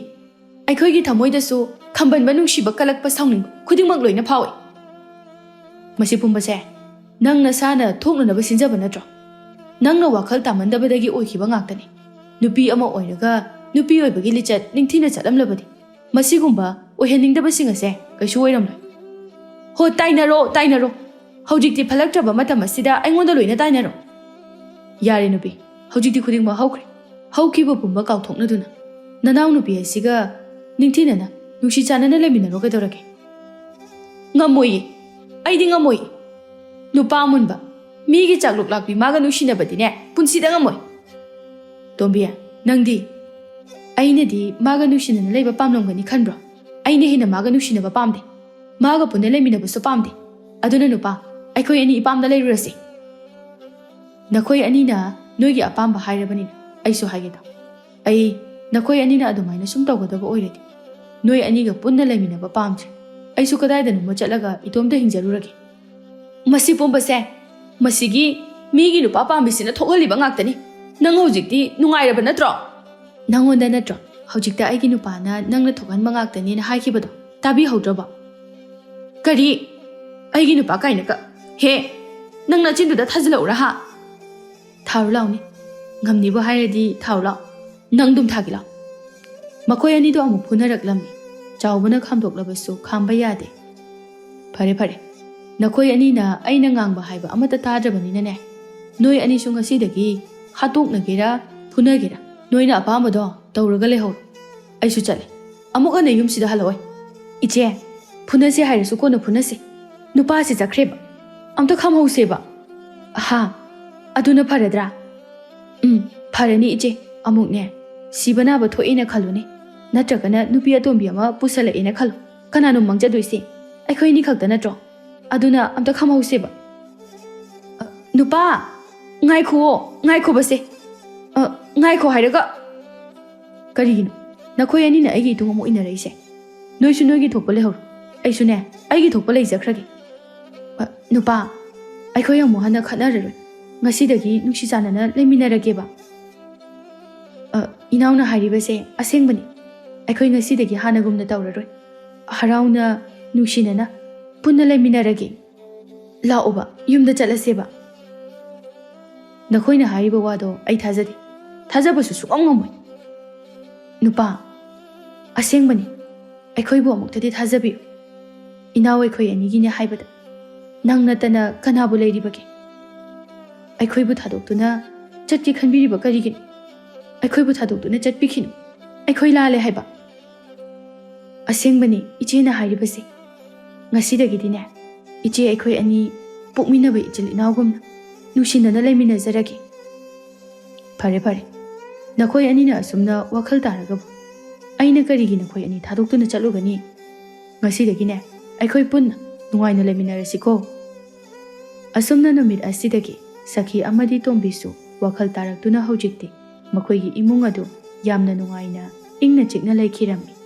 ꯑꯩꯈꯣꯏꯒꯤ ꯊꯃꯣꯏꯗꯁꯨ ꯈꯝꯕꯟꯕ, ꯅꯨꯡꯁꯤꯕ, ꯀꯂꯛꯄ, ꯁꯥꯎꯅꯤꯡꯕ ꯈꯨꯗꯤꯡꯃꯛ ꯂꯣꯏꯅ ꯐꯥꯎꯏ꯫ ꯃꯁꯤ ꯄꯨꯝꯕꯁꯦ ꯅꯪ ꯅꯁꯥꯅ ꯊꯣꯛꯅꯅꯕ ꯁꯤꯟꯖꯕ ꯅꯠꯇ꯭ꯔꯣ? ꯅꯪꯅ ꯋꯥꯈꯜ ꯇꯥꯃꯟꯗꯕꯗꯒꯤ ꯑꯣꯏꯈꯤꯕ ꯉꯥꯛꯇꯅꯤ꯫ ꯅꯨꯄꯤ ꯑꯃ ꯑꯣꯏꯔꯒ ꯅꯨꯄꯤ ꯑꯣꯏꯕꯒꯤ ꯂꯤꯆꯠ ꯅꯤꯡꯊꯤꯅ ꯆꯠꯂꯝꯂꯕꯗꯤ ꯃꯁꯤꯒꯨꯝꯕ ꯑꯣꯏꯍꯟꯅꯤꯡꯗꯕꯁꯤꯡ ꯑꯁꯦ ꯀꯩꯁꯨ ꯑꯣꯏꯔꯝꯂꯣꯏ꯫ ꯍꯣ, ꯇꯥꯏꯅꯔꯣ, ꯇꯥꯏꯅꯔꯣ꯫ ꯍꯧꯖꯤꯛꯇꯤ ꯐꯠꯂꯛꯇ꯭ꯔꯕ ꯃꯇꯝ ꯑꯁꯤꯗ ꯑꯩꯉꯣꯟꯗ ꯂꯣꯏꯅ ꯇꯥꯏꯅꯔꯣ꯫ ꯌꯥꯔꯦ ꯅꯨꯄꯤ, ꯍꯧꯖꯤꯛꯇꯤ ꯈꯨꯗꯤꯡꯃꯛ ꯍꯧꯈ꯭ꯔꯦ꯫ ꯍꯧꯈꯤꯕ ꯄꯨꯝꯕ ꯀꯥꯎꯊꯣꯛꯅꯗꯨꯅ ꯅꯅꯥꯎ ꯅꯨꯄꯤ ꯑꯁꯤꯒ ꯅꯤꯡꯊꯤꯅꯅ ꯅꯨꯡꯁꯤ ꯆꯥꯟꯅꯅ ꯂꯩꯃꯤꯟꯅꯔꯣ꯫ ꯀꯩꯗꯧꯔꯒꯦ? ꯉꯝꯃꯣꯏꯌꯦ, ꯑꯩꯗꯤ ꯉꯝꯃꯣꯏꯌꯦ꯫ ꯅꯨꯄꯥ ꯑꯃꯨꯟꯕ, ꯃꯤꯒꯤ ꯆꯥꯛꯂꯨꯛ ꯂꯥꯛꯄꯤ ꯃꯥꯒ ꯅꯨꯡꯁꯤꯅꯕꯗꯤꯅꯦ ꯄꯨꯟꯁꯤꯗ ꯉꯝꯃꯣꯏ꯫ ꯇꯣꯝꯕꯤ, ꯅꯪꯗꯤ? ꯑꯩꯅꯗꯤ ꯃꯥꯒ ꯅꯨꯡꯁꯤꯅꯅ ꯂꯩꯕ ꯄꯥꯝꯂꯝꯒꯅꯤ ꯈꯟꯕ꯭ꯔꯣ? ꯑꯩꯅ ꯍꯦꯟꯅ ꯃꯥꯒ ꯅꯨꯡꯁꯤꯅꯕ ꯄꯥꯝꯗꯦ꯫ ꯃꯥꯒ ꯄꯨꯟꯅ ꯂꯩꯃꯤꯟꯅꯕꯁꯨ ꯄꯥꯝꯗꯦ꯫ ꯑꯗꯨꯅ ꯅꯨꯄꯥ, ꯑꯩꯈꯣꯏ ꯑꯅꯤ ꯏꯄꯥꯝꯗ ꯂꯩꯔꯨꯔꯁꯤ꯫ ꯅꯈꯣꯏ ꯑꯅꯤꯅ ꯅꯣꯏꯒꯤ ꯑꯄꯥꯝꯕ ꯍꯥꯏꯔꯕꯅꯤꯅ ꯑꯩꯁꯨ ꯍꯥꯏꯒꯦ ꯇꯥꯎ꯫ ꯑꯩ ꯅꯈꯣꯏ ꯑꯅꯤꯅ ꯑꯗꯨꯃꯥꯏꯅ ꯁꯨꯝ ꯇꯧꯒꯗꯕ ꯑꯣꯏꯔꯗꯤ ꯅꯣꯏ ꯑꯅꯤꯒ ꯄꯨꯟꯅ ꯂꯩꯃꯤꯟꯅꯕ ꯄꯥꯝꯗ꯭ꯔꯦ꯫ ꯑꯩꯁꯨ ꯀꯗꯥꯏꯗꯅꯣꯃ ꯆꯠꯂꯒ ꯏꯇꯣꯝꯇ ꯍꯤꯡꯖꯔꯨꯔꯒꯦ꯫ ꯃꯁꯤ ꯄꯨꯝꯕꯁꯦ, ꯃꯁꯤꯒꯤ ꯃꯤꯒꯤ ꯅꯨꯄꯥ ꯄꯥꯝꯕꯤꯁꯤꯅ ꯊꯣꯛꯍꯜꯂꯤꯕ ꯉꯥꯛꯇꯅꯤ꯫ ꯅꯪ ꯍꯧꯖꯤꯛꯇꯤ ꯅꯨꯡꯉꯥꯏꯔꯕ ꯅꯠꯇ꯭ꯔꯣ? ꯅꯪꯉꯣꯟꯗ ꯅꯠꯇ꯭ꯔꯣ ꯍꯧꯖꯤꯛꯇ ꯑꯩꯒꯤ ꯅꯨꯄꯥꯅ ꯅꯪꯅ ꯊꯣꯛꯍꯟꯕ ꯉꯥꯛꯇꯅꯦꯅ ꯍꯥꯏꯈꯤꯕꯗꯣ? ꯇꯥꯕꯤꯍꯧꯗ꯭ꯔꯕꯣ? ꯀꯔꯤ? ꯑꯩꯒꯤ ꯅꯨꯄꯥ ꯀꯥꯏꯅ ꯀ-, ꯍꯦ, ꯅꯪ ꯅꯆꯤꯟꯗꯨꯗ ꯊꯥꯖꯤꯜꯂꯛꯎꯔꯥ ꯍꯥ? ꯊꯥꯔꯨ ꯂꯥꯎꯅꯦ꯫ ꯉꯝꯅꯤꯕꯨ ꯍꯥꯏꯔꯗꯤ ꯊꯥꯔꯨ ꯂꯥꯎ꯫ ꯅꯪ ꯑꯗꯨꯝ ꯊꯥꯒꯦ ꯂꯥꯎ꯫ ꯃꯈꯣꯏ ꯑꯅꯤꯗꯣ ꯑꯃꯨꯛ ꯐꯨꯅꯔꯛꯂꯝꯃꯤ꯫ ꯆꯥꯎꯕꯅ ꯈꯥꯝꯗꯣꯛꯂꯕꯁꯨ ꯈꯥꯝꯕ ꯌꯥꯗꯦ꯫ ꯐꯔꯦ, ꯐꯔꯦ꯫ ꯅꯈꯣꯏ ꯑꯅꯤꯅ ꯑꯩꯅ ꯉꯥꯡꯕ ꯍꯥꯏꯕ ꯑꯃꯠꯇ ꯇꯥꯗ꯭ꯔꯕꯅꯤꯅꯅꯦ, ꯅꯣꯏ ꯑꯅꯤꯁꯨ ꯉꯁꯤꯗꯒꯤ ꯍꯥꯠꯇꯣꯛꯅꯒꯦꯔꯥ, ꯐꯨꯅꯒꯦꯔꯥ, ꯅꯣꯏꯅ ꯑꯄꯥꯝꯕꯗꯣ ꯇꯧꯔꯒ ꯂꯩꯍꯧꯔꯣ꯫ ꯑꯩꯁꯨ ꯆꯠꯂꯦ꯫ ꯑꯃꯨꯛ ꯍꯟꯅ ꯌꯨꯝꯁꯤꯗ ꯍꯜꯂꯛꯑꯣꯏ꯫ ꯏꯆꯦ, ꯐꯨꯅꯁꯦ ꯍꯥꯏꯔꯁꯨ ꯀꯣꯟꯅ ꯐꯨꯅꯁꯦ꯫ ꯅꯨꯄꯥꯁꯤ ꯆꯠꯈ꯭ꯔꯦꯕ꯫ ꯑꯝꯇ ꯈꯥꯝꯍꯧꯁꯦꯕ꯫ ꯍꯥ? ꯑꯗꯨꯅ ꯐꯔꯗ꯭ꯔꯥ? ꯎꯝ, ꯐꯔꯅꯤ ꯏꯆꯦ꯫ ꯑꯃꯨꯛꯅꯦ, ꯁꯤꯕ ꯅꯥꯕ ꯊꯣꯛꯑꯦꯅ ꯈꯜꯂꯨꯅꯦ꯫ ꯅꯠꯇ꯭ꯔꯒꯅ ꯅꯨꯄꯤ ꯑꯇꯣꯝꯕꯤ ꯑꯃ ꯄꯨꯁꯜꯂꯛꯑꯦꯅ ꯈꯜꯂꯣ꯫ ꯀꯅꯥꯅꯣ ꯃꯥꯡꯖꯗꯣꯏꯁꯦ? ꯑꯩꯈꯣꯏ ꯑꯅꯤ ꯈꯛꯇ ꯅꯠꯇ꯭ꯔꯣ? ꯑꯗꯨꯅ ꯑꯝꯇ ꯈꯥꯝꯍꯧꯁꯦꯕ꯫ ꯑ, ꯅꯨꯄꯥ! ꯉꯥꯏꯈꯨꯑꯣ, ꯉꯥꯏꯈꯣꯕꯁꯦ꯫ ꯑ, ꯉꯥꯏꯈꯣ ꯍꯥꯏꯔꯒ꯫ ꯀꯔꯤꯒꯤꯅꯣ? ꯅꯈꯣꯏ ꯑꯅꯤꯅ ꯑꯩꯒꯤ ꯏꯇꯨꯡ ꯑꯃꯨꯛ ꯏꯟꯅꯔꯛꯏꯁꯦ? ꯅꯣꯏꯁꯨ ꯅꯣꯏꯒꯤ ꯊꯣꯛꯄ ꯂꯩꯍꯧꯔꯣ꯫ ꯑꯩꯁꯨꯅꯦ, ꯑꯩꯒꯤ ꯊꯣꯛꯄ ꯂꯩꯖꯈ꯭ꯔꯒꯦ꯫ ꯑ, ꯅꯨꯄꯥ, ꯑꯩꯈꯣꯏ ꯑꯃꯨꯛ ꯍꯟꯅ ꯈꯠꯅꯔꯔꯣꯏ꯫ ꯉꯁꯤꯗꯒꯤ ꯅꯨꯡꯁꯤ ꯆꯥꯟꯅꯅ ꯂꯩꯃꯤꯟꯅꯔꯒꯦꯕ꯫ ꯑ, ꯏꯅꯥꯎꯅ ꯍꯥꯏꯔꯤꯕꯁꯦ ꯑꯁꯦꯡꯕꯅꯤ꯫ ꯑꯩꯈꯣꯏ ꯉꯁꯤꯗꯒꯤ ꯍꯥꯟꯅꯒꯨꯝꯅ ꯇꯧꯔꯔꯣꯏ꯫ ꯍꯔꯥꯎꯅ, ꯅꯨꯡꯁꯤꯅꯅ ꯄꯨꯟꯅ ꯂꯩꯃꯤꯟꯅꯔꯒꯦ꯫ ꯂꯥꯛꯑꯣꯕ, ꯌꯨꯝꯗ ꯆꯠꯂꯁꯦꯕ꯫ ꯅꯈꯣꯏꯅ ꯍꯥꯏꯔꯤꯕ ꯋꯥꯗꯣ ꯑꯩ ꯊꯥꯖꯗꯦ꯫ ꯊꯥꯖꯕꯁꯨ ꯁꯨꯛꯉꯝ ꯉꯝꯃꯣꯏ꯫ ꯅꯨꯄꯥ, ꯑꯁꯦꯡꯕꯅꯤ꯫ ꯑꯩꯈꯣꯏꯕꯨ ꯑꯃꯨꯛꯇꯗꯤ ꯊꯥꯖꯕꯤꯌꯨ꯫ ꯏꯅꯥꯎ ꯑꯩꯈꯣꯏ ꯑꯅꯤꯒꯤꯅꯦ ꯍꯥꯏꯕꯗ ꯅꯪ ꯅꯠꯇꯅ ꯀꯅꯥꯕꯨ ꯂꯩꯔꯤꯕꯒꯦ? ꯑꯩꯈꯣꯏꯕꯨ ꯊꯥꯗꯣꯛꯇꯨꯅ ꯆꯠꯀꯦ ꯈꯟꯕꯤꯔꯤꯕ ꯀꯔꯤꯒꯤꯅꯣ? ꯑꯩꯈꯣꯏꯕꯨ ꯊꯥꯗꯣꯛꯇꯨꯅ ꯆꯠꯄꯤꯈꯤꯅꯨ꯫ ꯑꯩꯈꯣꯏ ꯂꯥꯜꯂꯦ ꯍꯥꯏꯕ꯫ ꯑꯁꯦꯡꯕꯅꯤ ꯏꯆꯦꯅ ꯍꯥꯏꯔꯤꯕꯁꯦ꯫ ꯉꯁꯤꯗꯒꯤꯗꯤꯅꯦ, ꯏꯆꯦ ꯑꯩꯈꯣꯏ ꯑꯅꯤ ꯄꯣꯛꯃꯤꯟꯅꯕ ꯏꯆꯤꯜ ꯏꯅꯥꯎꯒꯨꯝꯅ ꯅꯨꯡꯁꯤꯅꯅ ꯂꯩꯃꯤꯟꯅꯖꯔꯒꯦ꯫ ꯐꯔꯦ, ꯐꯔꯦ꯫ ꯅꯈꯣꯏ ꯑꯅꯤꯅ ꯑꯁꯨꯝꯅ ꯋꯥꯈꯜ ꯇꯥꯔꯒꯕꯨ ꯑꯩꯅ ꯀꯔꯤꯒꯤ ꯅꯈꯣꯏ ꯑꯅꯤ ꯊꯥꯗꯣꯛꯇꯨꯅ ꯆꯠꯂꯨꯒꯅꯤ? ꯉꯁꯤꯗꯒꯤꯅꯦ, ꯑꯩꯈꯣꯏ ꯄꯨꯟꯅ ꯅꯨꯡꯉꯥꯏꯅ ꯂꯩꯃꯤꯟꯅꯔꯁꯤꯀꯣ꯫ ꯑꯁꯨꯝꯅ ꯅꯨꯃꯤꯠ ꯑꯁꯤꯗꯒꯤ ꯁꯈꯤ ꯑꯃꯗꯤ ꯇꯣꯝꯕꯤꯁꯨ ꯋꯥꯈꯜ ꯇꯥꯔꯛꯇꯨꯅ ꯍꯧꯖꯤꯛꯇꯤ ꯃꯈꯣꯏꯒꯤ ꯏꯃꯨꯡ ꯑꯗꯨ ꯌꯥꯝꯅ ꯅꯨꯡꯉꯥꯏꯅ, ꯏꯪꯅ ꯆꯤꯛꯅ ꯂꯩꯈꯤꯔꯝꯃꯤ꯫